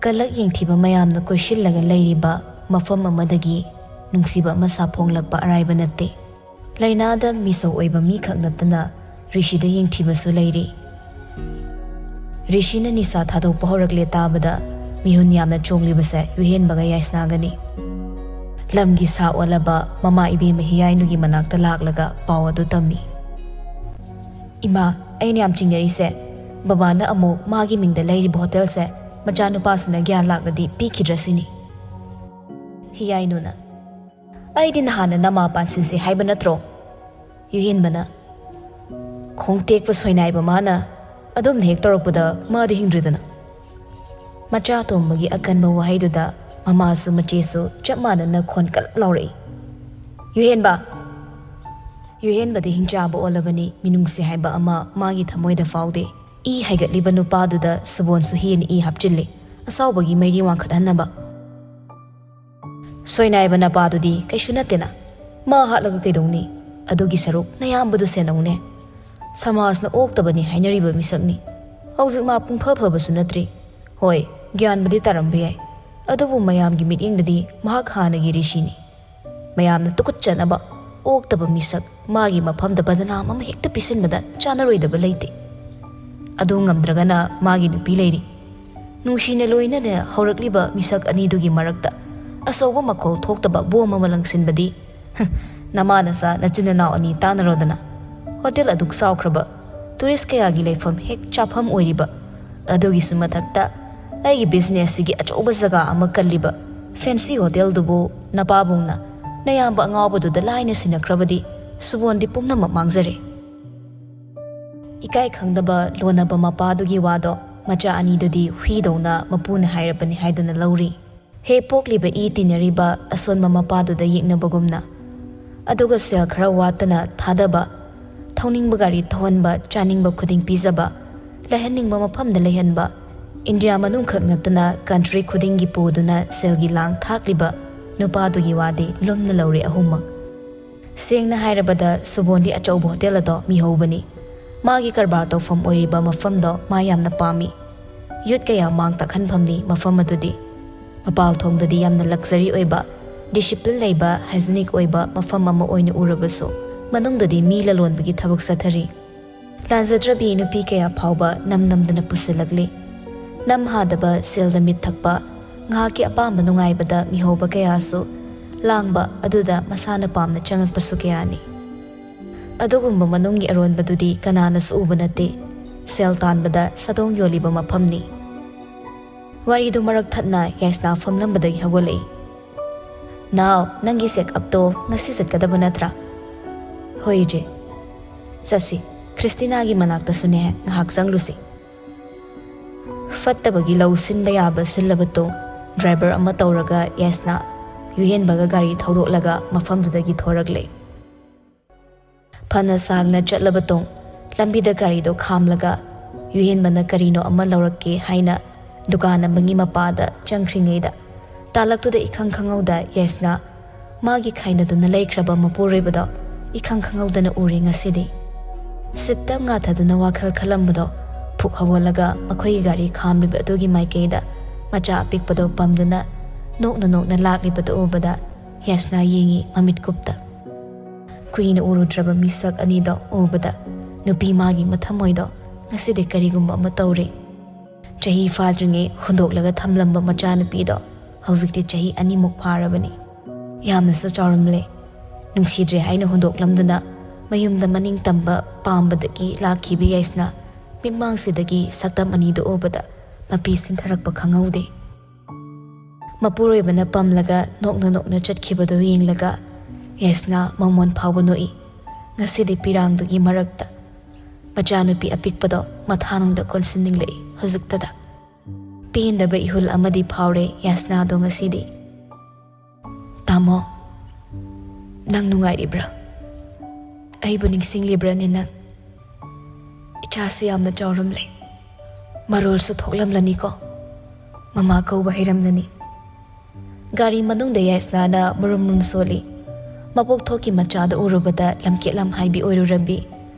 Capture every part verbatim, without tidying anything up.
ꯀꯂꯛ ꯌꯦꯡꯊꯤꯕ ꯃꯌꯥꯝꯅ ꯀꯣꯏꯁꯤꯜꯂꯒ ꯂꯩꯔꯤꯕ ꯃꯐꯝ ꯑꯃꯗꯒꯤ ꯅꯨꯡꯁꯤꯕ ꯑꯃ ꯁꯥꯐꯣꯡꯂꯛꯄ ꯑꯔꯥꯏꯕ ꯅꯠꯇꯦ꯫ ꯂꯥꯏꯅꯥꯗ ꯃꯤꯁꯧ ꯑꯣꯏꯕ ꯃꯤꯈꯛ ꯅꯠꯇꯅ ꯔꯤꯁꯤꯗ ꯌꯦꯡꯊꯤꯕꯁꯨ ꯂꯩꯔꯤ꯫ ꯔꯤꯁꯤꯅ ꯅꯤꯁꯥ ꯊꯥꯗꯣꯛꯄ ꯍꯧꯔꯛꯂꯦ ꯇꯥꯕꯗ ꯃꯤꯍꯨꯟ ꯌꯥꯝꯅ ꯆꯣꯡꯂꯤꯕꯁꯦ ꯌꯨꯍꯦꯟꯕꯒ ꯌꯥꯏꯁꯅꯥꯒꯅꯤ꯫ ꯂꯝꯒꯤ ꯁꯥ ꯑꯣꯜꯂꯕ ꯃꯃꯥ ꯏꯕꯦꯝꯃ ꯍꯤꯌꯥꯏꯅꯨꯒꯤ ꯃꯅꯥꯛꯇ ꯂꯥꯛꯂꯒ ꯄꯥꯎ ꯑꯗꯨ ꯇꯝꯃꯤ꯫ "ꯏꯃꯥ, ꯑꯩꯅ ꯌꯥꯝ ꯆꯤꯡꯅꯔꯤꯁꯦ, ꯕꯕꯥꯅ ꯑꯃꯨꯛ ꯃꯥꯒꯤ ꯃꯤꯡꯗ ꯂꯩꯔꯤꯕ ꯍꯣꯇꯦꯜꯁꯦ ꯃꯆꯥꯅꯨꯄꯥꯁꯤꯅ ꯒ꯭ꯌꯥꯟ ꯂꯥꯛꯂꯗꯤ ꯄꯤꯈꯤꯗ꯭ꯔꯁꯤꯅꯤ꯫" ꯍꯤꯌꯥꯏꯅꯨꯅ, "ꯑꯩꯗꯤ ꯅꯍꯥꯟꯅ ꯅꯃꯥ ꯄꯥꯟꯁꯤꯟꯁꯦ ꯍꯥꯏꯕ ꯅꯠꯇ꯭ꯔꯣ?" ꯌꯨꯍꯦꯟꯕꯅ, "ꯈꯣꯡ ꯇꯦꯛꯄ ꯁꯣꯏꯅꯥꯏꯕ ꯃꯥꯅ ꯑꯗꯨꯝꯅ ꯍꯦꯛ ꯇꯧꯔꯛꯄꯗ ꯃꯥꯗꯤ ꯍꯤꯡꯗ꯭ꯔꯦꯗꯅ꯫" ꯃꯆꯥ ꯑꯇꯣꯝꯕꯒꯤ ꯑꯀꯟꯕ ꯋꯥꯍꯩꯗꯨꯗ ꯃꯃꯥꯁꯨ ꯃꯆꯦꯁꯨ ꯆꯞ ꯃꯥꯟꯅꯅ ꯈꯣꯟ ꯀꯜꯂꯞ ꯂꯥꯎꯔꯛꯏ꯫ "ꯌꯨꯍꯦꯟꯕ!" ꯌꯨꯍꯦꯟꯕꯗꯤ ꯍꯤꯡꯆꯥꯕ ꯑꯣꯜꯂꯕꯅꯤ, ꯃꯤꯅꯨꯡꯁꯤ ꯍꯥꯏꯕ ꯑꯃ ꯃꯥꯒꯤ ꯊꯃꯣꯏꯗ ꯐꯥꯎꯗꯦ꯫ ꯏ ꯍꯥꯏꯒꯠꯂꯤꯕ ꯅꯨꯄꯥꯗꯨꯗ ꯁꯨꯕꯣꯟꯁꯨ ꯍꯦꯟꯅ ꯏ ꯍꯥꯞꯆꯤꯜꯂꯤ, ꯑꯁꯥꯎꯕꯒꯤ ꯃꯩꯔꯤ ꯋꯥꯡꯈꯠꯍꯟꯅꯕ꯫ "ꯁꯣꯏꯅꯥꯏꯕ ꯅꯄꯥꯗꯨꯗꯤ ꯀꯩꯁꯨ ꯅꯠꯇꯦꯅ, ꯃꯥ ꯍꯥꯠꯂꯒ ꯀꯩꯗꯧꯅꯤ? ꯑꯗꯨꯒꯤ ꯁꯔꯨꯛ ꯅꯌꯥꯝꯕꯗꯨ ꯁꯦꯟꯅꯧꯅꯦ꯫ ꯁꯃꯥꯖꯅ ꯑꯣꯛꯇꯕꯅꯤ ꯍꯥꯏꯅꯔꯤꯕ ꯃꯤꯁꯛꯅꯤ꯫ ꯍꯧꯖꯤꯛ ꯃꯥ ꯄꯨꯡꯐ ꯐꯕꯁꯨ ꯅꯠꯇ꯭ꯔꯤ꯫ ꯍꯣꯏ, ꯒ꯭ꯌꯥꯟꯕꯨꯗꯤ ꯇꯥꯔꯝꯕ ꯌꯥꯏ, ꯑꯗꯨꯕꯨ ꯃꯌꯥꯝꯒꯤ ꯃꯤꯠꯌꯦꯡꯗꯗꯤ ꯃꯍꯥꯛ ꯍꯥꯟꯅꯒꯤ ꯔꯤꯁꯤꯅꯤ꯫ ꯃꯌꯥꯝꯅ ꯇꯨꯀꯠꯆꯅꯕ ꯑꯣꯛꯇꯕ ꯃꯤꯁꯛ ꯃꯥꯒꯤ ꯃꯐꯝꯗ ꯕꯗꯅꯥꯝ ꯑꯃ ꯍꯦꯛꯇ ꯄꯤꯁꯤꯟꯕꯗ ꯆꯥꯅꯔꯣꯏꯗꯕ ꯂꯩꯇꯦ꯫ ꯑꯗꯨ ꯉꯝꯗ꯭ꯔꯒꯅ ꯃꯥꯒꯤ ꯅꯨꯄꯤ ꯂꯩꯔꯤ꯫ ꯅꯨꯡꯁꯤꯅ ꯂꯣꯏꯅꯅ ꯍꯧꯔꯛꯂꯤꯕ ꯃꯤꯁꯛ ꯑꯅꯤꯗꯨꯒꯤ ꯃꯔꯛꯇ ꯑꯆꯧꯕ ꯃꯈꯣꯜ ꯊꯣꯛꯇꯕ ꯕꯣꯝ ꯑꯃ ꯂꯪꯁꯤꯟꯕꯗꯤ, ꯍ, ꯅꯃꯥ ꯅꯆꯥ ꯅꯆꯤꯟ ꯅꯅꯥꯎ ꯑꯅꯤ ꯇꯥꯟꯅꯔꯣꯗꯅ꯫ ꯍꯣꯇꯦꯜ ꯑꯗꯨꯛ ꯆꯥꯎꯈ꯭ꯔꯕ, ꯇꯨꯔꯤꯁ ꯀꯌꯥꯒꯤ ꯂꯩꯐꯝ ꯍꯦꯛ ꯆꯥꯐꯝ ꯑꯣꯏꯔꯤꯕ, ꯑꯗꯨꯒꯤꯁꯨ ꯃꯊꯛꯇ ꯑꯩꯒꯤ ꯕꯤꯖꯤꯅꯦꯁꯁꯤꯒꯤ ꯑꯆꯧꯕ ꯖꯒꯥ ꯑꯃ ꯀꯜꯂꯤꯕ ꯐꯦꯟꯁꯤ ꯍꯣꯇꯦꯜꯗꯨꯕꯨ ꯅꯄꯥꯕꯨꯡꯅ ꯅꯌꯥꯝꯕ ꯑꯉꯥꯎꯕꯗꯨꯗ ꯂꯥꯏꯅ ꯁꯤꯟꯅꯈ꯭ꯔꯕꯗꯤ ꯁꯨꯕꯣꯟꯗꯤ ꯄꯨꯝꯅꯃꯛ ꯃꯥꯡꯖꯔꯦ꯫" ꯏꯀꯥꯏ ꯈꯪꯗꯕ ꯂꯣꯟꯅꯕ ꯃꯄꯥꯗꯨꯒꯤ ꯋꯥꯗꯣ ꯃꯆꯥ ꯑꯅꯤꯗꯨꯗꯤ ꯍꯨꯏꯗꯧꯅ ꯃꯄꯨꯅ ꯍꯥꯏꯔꯕꯅꯤ ꯍꯥꯏꯗꯨꯅ ꯂꯧꯔꯤ꯫ ꯍꯦꯛ ꯄꯣꯛꯂꯤꯕ ꯏ ꯇꯤꯟꯅꯔꯤꯕ ꯑꯁꯣꯟꯕ ꯃꯄꯥꯗꯨꯗ ꯌꯦꯛꯅꯕꯒꯨꯝꯅ꯫ ꯑꯗꯨꯒ ꯁꯦꯜ ꯈꯔ ꯋꯥꯠꯇꯅ ꯊꯥꯗꯕ, ꯊꯧꯅꯤꯡꯕ ꯒꯥꯔꯤ ꯊꯧꯍꯟꯕ, ꯆꯥꯅꯤꯡꯕ ꯈꯨꯗꯤꯡ ꯄꯤꯖꯕ, ꯂꯩꯍꯟꯅꯤꯡꯕ ꯃꯐꯝꯗ ꯂꯩꯍꯟꯕ, ꯏꯟꯗꯤꯌꯥ ꯃꯅꯨꯡꯈꯛ ꯅꯠꯇꯅ ꯀꯟꯇ꯭ꯔꯤ ꯈꯨꯗꯤꯡꯒꯤ ꯄꯨꯗꯨꯅ ꯁꯦꯜꯒꯤ ꯂꯥꯡ ꯊꯥꯛꯂꯤꯕ ꯅꯨꯄꯥꯗꯨꯒꯤ ꯋꯥꯗꯤ ꯂꯨꯝꯅ ꯂꯧꯔꯦ ꯑꯍꯨꯝꯃꯛ꯫ ꯁꯦꯡꯅ ꯍꯥꯏꯔꯕꯗ ꯁꯨꯕꯣꯟꯗꯤ ꯑꯆꯧꯕ ꯍꯣꯇꯦꯜ ꯑꯗꯣ ꯃꯤꯍꯧꯕꯅꯤ꯫ ꯃꯥꯒꯤ ꯀꯔꯕꯥꯔ ꯇꯧꯐꯝ ꯑꯣꯏꯔꯤꯕ ꯃꯐꯝꯗꯣ ꯃꯥ ꯌꯥꯝꯅ ꯄꯥꯝꯃꯤ꯫ ꯌꯨꯠ ꯀꯌꯥ ꯃꯥꯡ ꯇꯥꯛꯍꯟꯐꯝꯅꯤ ꯃꯐꯝ ꯑꯗꯨꯗꯤ꯫ ꯃꯄꯥꯜ ꯊꯣꯡꯗꯗꯤ ꯌꯥꯝꯅ ꯂꯛꯖꯔꯤ ꯑꯣꯏꯕ, ꯗꯤꯁꯤꯄ꯭ꯂꯤꯟ ꯂꯩꯕ, ꯍꯥꯏꯖꯤꯅꯤꯛ ꯑꯣꯏꯕ ꯃꯐꯝ ꯑꯃ ꯑꯣꯏꯅ ꯎꯔꯕꯁꯨ, ꯃꯅꯨꯡꯗꯗꯤ ꯃꯤ ꯂꯂꯣꯟꯕꯒꯤ ꯊꯕꯛ ꯆꯠꯊꯔꯤ꯫ ꯂꯥꯟꯖꯗ꯭ꯔꯕꯤ ꯅꯨꯄꯤ ꯀꯌꯥ ꯐꯥꯎꯕ ꯅꯝ ꯅꯝꯗꯅ ꯄꯨꯁꯤꯜꯂꯛꯂꯤ꯫ ꯅꯝ ꯍꯥꯗꯕ ꯁꯦꯜꯗ ꯃꯤꯠ ꯊꯛꯄ, ꯉꯥꯏꯍꯥꯛꯀꯤ ꯑꯄꯥꯝꯕ ꯅꯨꯡꯉꯥꯏꯕꯗ ꯃꯤꯍꯧꯕ ꯀꯌꯥꯁꯨ, ꯂꯥꯡꯕ ꯑꯗꯨꯗ ꯃꯁꯥꯅ ꯄꯥꯝꯅ ꯆꯪꯉꯛꯄꯁꯨ ꯀꯌꯥꯅꯤ꯫ ꯑꯗꯨꯒꯨꯝꯕ ꯃꯅꯨꯡꯒꯤ ꯑꯔꯣꯟꯕꯗꯨꯗꯤ ꯀꯅꯥꯅꯁꯨ ꯎꯕ ꯅꯠꯇꯦ꯫ ꯁꯦꯜ ꯇꯥꯟꯕꯗ ꯁꯥꯗꯣꯡ ꯌꯣꯜꯂꯤꯕ ꯃꯐꯝꯅꯤ꯫ ꯋꯥꯔꯤꯗꯨ ꯃꯔꯛ ꯊꯠꯅ ꯌꯥꯏꯁꯅꯥ ꯐꯝꯂꯝꯕꯗꯒꯤ ꯍꯧꯒꯠꯂꯛꯏ꯫ "ꯅꯥꯎ, ꯅꯪꯒꯤ ꯆꯦꯛꯑꯞꯇꯣ ꯉꯁꯤ ꯆꯠꯀꯗꯕ ꯅꯠꯇ꯭ꯔꯥ?" "ꯍꯣꯏ, ꯏꯆꯦ꯫ ꯆꯠꯁꯤ, ꯈ꯭ꯔꯤꯁꯇꯤꯅꯥꯒꯤ ꯃꯅꯥꯛꯇꯁꯨꯅꯦ ꯉꯥꯏꯍꯥꯛ ꯆꯪꯂꯨꯁꯤ꯫" ꯐꯠꯇꯕꯒꯤ ꯂꯧ ꯁꯤꯟꯕ ꯌꯥꯕ ꯁꯤꯜꯂꯕ ꯇꯣꯡ ꯗ꯭ꯔꯥꯏꯚꯔ ꯑꯃ ꯇꯧꯔꯒ ꯌꯥꯏꯁꯅꯥ ꯌꯨꯍꯦꯟꯕꯒ ꯒꯥꯔꯤ ꯊꯧꯗꯣꯛꯂꯒ ꯃꯐꯝꯗꯨꯗꯒꯤ ꯊꯣꯔꯛꯂꯦ꯫ ꯐꯅ ꯁꯥꯡꯅ ꯆꯠꯂꯕ ꯇꯣꯡ ꯂꯝꯕꯤꯗ ꯒꯥꯔꯤꯗꯣ ꯈꯥꯝꯂꯒ ꯌꯨꯍꯦꯟꯕꯅ ꯀꯔꯤꯅꯣ ꯑꯃ ꯂꯧꯔꯛꯀꯦ ꯍꯥꯏꯅ ꯗꯨꯀꯥꯟ ꯑꯃꯒꯤ ꯃꯄꯥꯗ ꯆꯪꯈ꯭ꯔꯤꯉꯩꯗ, ꯇꯥꯂꯛꯇꯨꯗ ꯏꯈꯪ ꯈꯪꯍꯧꯗ ꯌꯥꯏꯁꯅꯥ ꯃꯥꯒꯤ ꯈꯥꯏꯅꯗꯨꯅ ꯂꯩꯈ꯭ꯔꯕ ꯃꯄꯨꯔꯣꯏꯕꯗꯣ ꯏꯈꯪ ꯈꯪꯍꯧꯗꯅ ꯎꯔꯦ ꯉꯁꯤꯗꯤ꯫ ꯁꯤꯠꯇ ꯉꯥꯊꯗꯨꯅ ꯋꯥꯈꯜ ꯈꯜꯂꯝꯕꯗꯣ ꯐꯨꯛ ꯍꯧꯒꯠꯂꯒ ꯃꯈꯣꯏꯒꯤ ꯒꯥꯔꯤ ꯈꯥꯝꯂꯤꯕ ꯑꯗꯨꯒꯤ ꯃꯥꯏꯀꯩꯗ ꯃꯆꯥ ꯑꯄꯤꯛꯄꯗꯣ ꯄꯝꯗꯨꯅ ꯅꯣꯛꯅ ꯅꯣꯛꯅ ꯂꯥꯛꯂꯤꯕꯗꯨ ꯎꯕꯗ ꯌꯥꯏꯁꯅꯥ ꯌꯦꯡꯉꯤ ꯃꯃꯤꯠ ꯀꯨꯞꯇ꯫ ꯀꯨꯏꯅ ꯎꯔꯨꯗ꯭ꯔꯕ ꯃꯤꯁꯛ ꯑꯅꯤꯗꯣ ꯎꯕꯗ ꯅꯨꯄꯤ ꯃꯥꯒꯤ ꯃꯊꯃꯣꯏꯗꯣ ꯉꯁꯤꯗꯤ ꯀꯔꯤꯒꯨꯝꯕ ꯑꯃ ꯇꯧꯔꯦ꯫ ꯆꯍꯤ ꯐꯥꯗ꯭ꯔꯤꯉꯩ ꯍꯨꯟꯗꯣꯛꯂꯒ ꯊꯝꯂꯝꯕ ꯃꯆꯥꯅꯨꯄꯤꯗꯣ ꯍꯧꯖꯤꯛꯇꯤ ꯆꯍꯤ ꯑꯅꯤꯃꯨꯛ ꯐꯥꯔꯕꯅꯤ꯫ ꯌꯥꯝꯅꯁꯨ ꯆꯥꯎꯔꯝꯂꯦ꯫ ꯅꯨꯡꯁꯤꯗ꯭ꯔꯦ ꯍꯥꯏꯅ ꯍꯨꯟꯗꯣꯛꯂꯝꯗꯨꯅ ꯃꯌꯨꯝꯗ ꯃꯅꯤꯡ ꯇꯝꯕ ꯄꯥꯝꯕꯗꯒꯤ ꯂꯥꯛꯈꯤꯕ ꯌꯥꯏꯁꯅꯥ ꯃꯤꯠꯃꯥꯡꯁꯤꯗꯒꯤ ꯁꯛꯇꯝ ꯑꯅꯤꯗꯨ ꯎꯕꯗ ꯃꯄꯤ ꯁꯤꯟꯊꯔꯛꯄ ꯈꯪꯍꯧꯗꯦ꯫ ꯃꯄꯨꯔꯣꯏꯕꯅ ꯄꯝꯂꯒ ꯅꯣꯛꯅ ꯅꯣꯛꯅ ꯆꯠꯈꯤꯕꯗꯨ ꯌꯦꯡꯂꯒ ꯌꯥꯏꯁꯅꯥ ꯃꯃꯣꯟ ꯐꯥꯎꯕ ꯅꯣꯛꯏ꯫ ꯉꯁꯤꯗꯤ ꯄꯤꯔꯥꯡꯗꯨꯒꯤ ꯃꯔꯛꯇ ꯃꯆꯥꯅꯨꯄꯤ ꯑꯄꯤꯛꯄꯗꯣ ꯃꯊꯥꯅꯨꯡꯗ ꯀꯣꯟꯁꯤꯟꯅꯤꯡꯂꯛꯏ ꯍꯧꯖꯤꯛꯇꯗ꯫ ꯄꯦꯟꯗꯕ ꯏꯍꯨꯜ ꯑꯃꯗꯤ ꯐꯥꯎꯔꯦ ꯌꯥꯏꯁꯅꯥꯗꯣ ꯉꯁꯤꯗꯤ꯫ "ꯇꯥꯃꯣ, ꯅꯪ ꯅꯨꯡꯉꯥꯏꯔꯤꯕ꯭ꯔꯥ? ꯑꯩꯕꯨ ꯅꯤꯡꯁꯤꯡꯂꯤꯕ꯭ꯔꯥꯅꯦ ꯅꯪ? ꯏꯆꯥꯁꯦ ꯌꯥꯝꯅ ꯆꯥꯎꯔꯝꯂꯦ꯫ ꯃꯔꯣꯜꯁꯨ ꯊꯣꯛꯂꯝꯂꯅꯤꯀꯣ꯫ ꯃꯃꯥ ꯀꯧꯕ ꯍꯩꯔꯝꯂꯅꯤ꯫" ꯒꯥꯔꯤ ꯃꯅꯨꯡꯗ ꯌꯥꯏꯁꯅꯥꯅ ꯃꯨꯔꯨꯝ ꯃꯨꯔꯨꯝ ꯁꯣꯜꯂꯤ꯫ ꯃꯄꯣꯛꯊꯣꯛꯀꯤ ꯃꯆꯥꯗꯨ ꯎꯔꯨꯕꯗ ꯂꯝꯀꯦꯠ ꯂꯝꯍꯥꯏꯕꯤ ꯑꯣꯏꯔꯨꯔꯝꯕꯤ꯫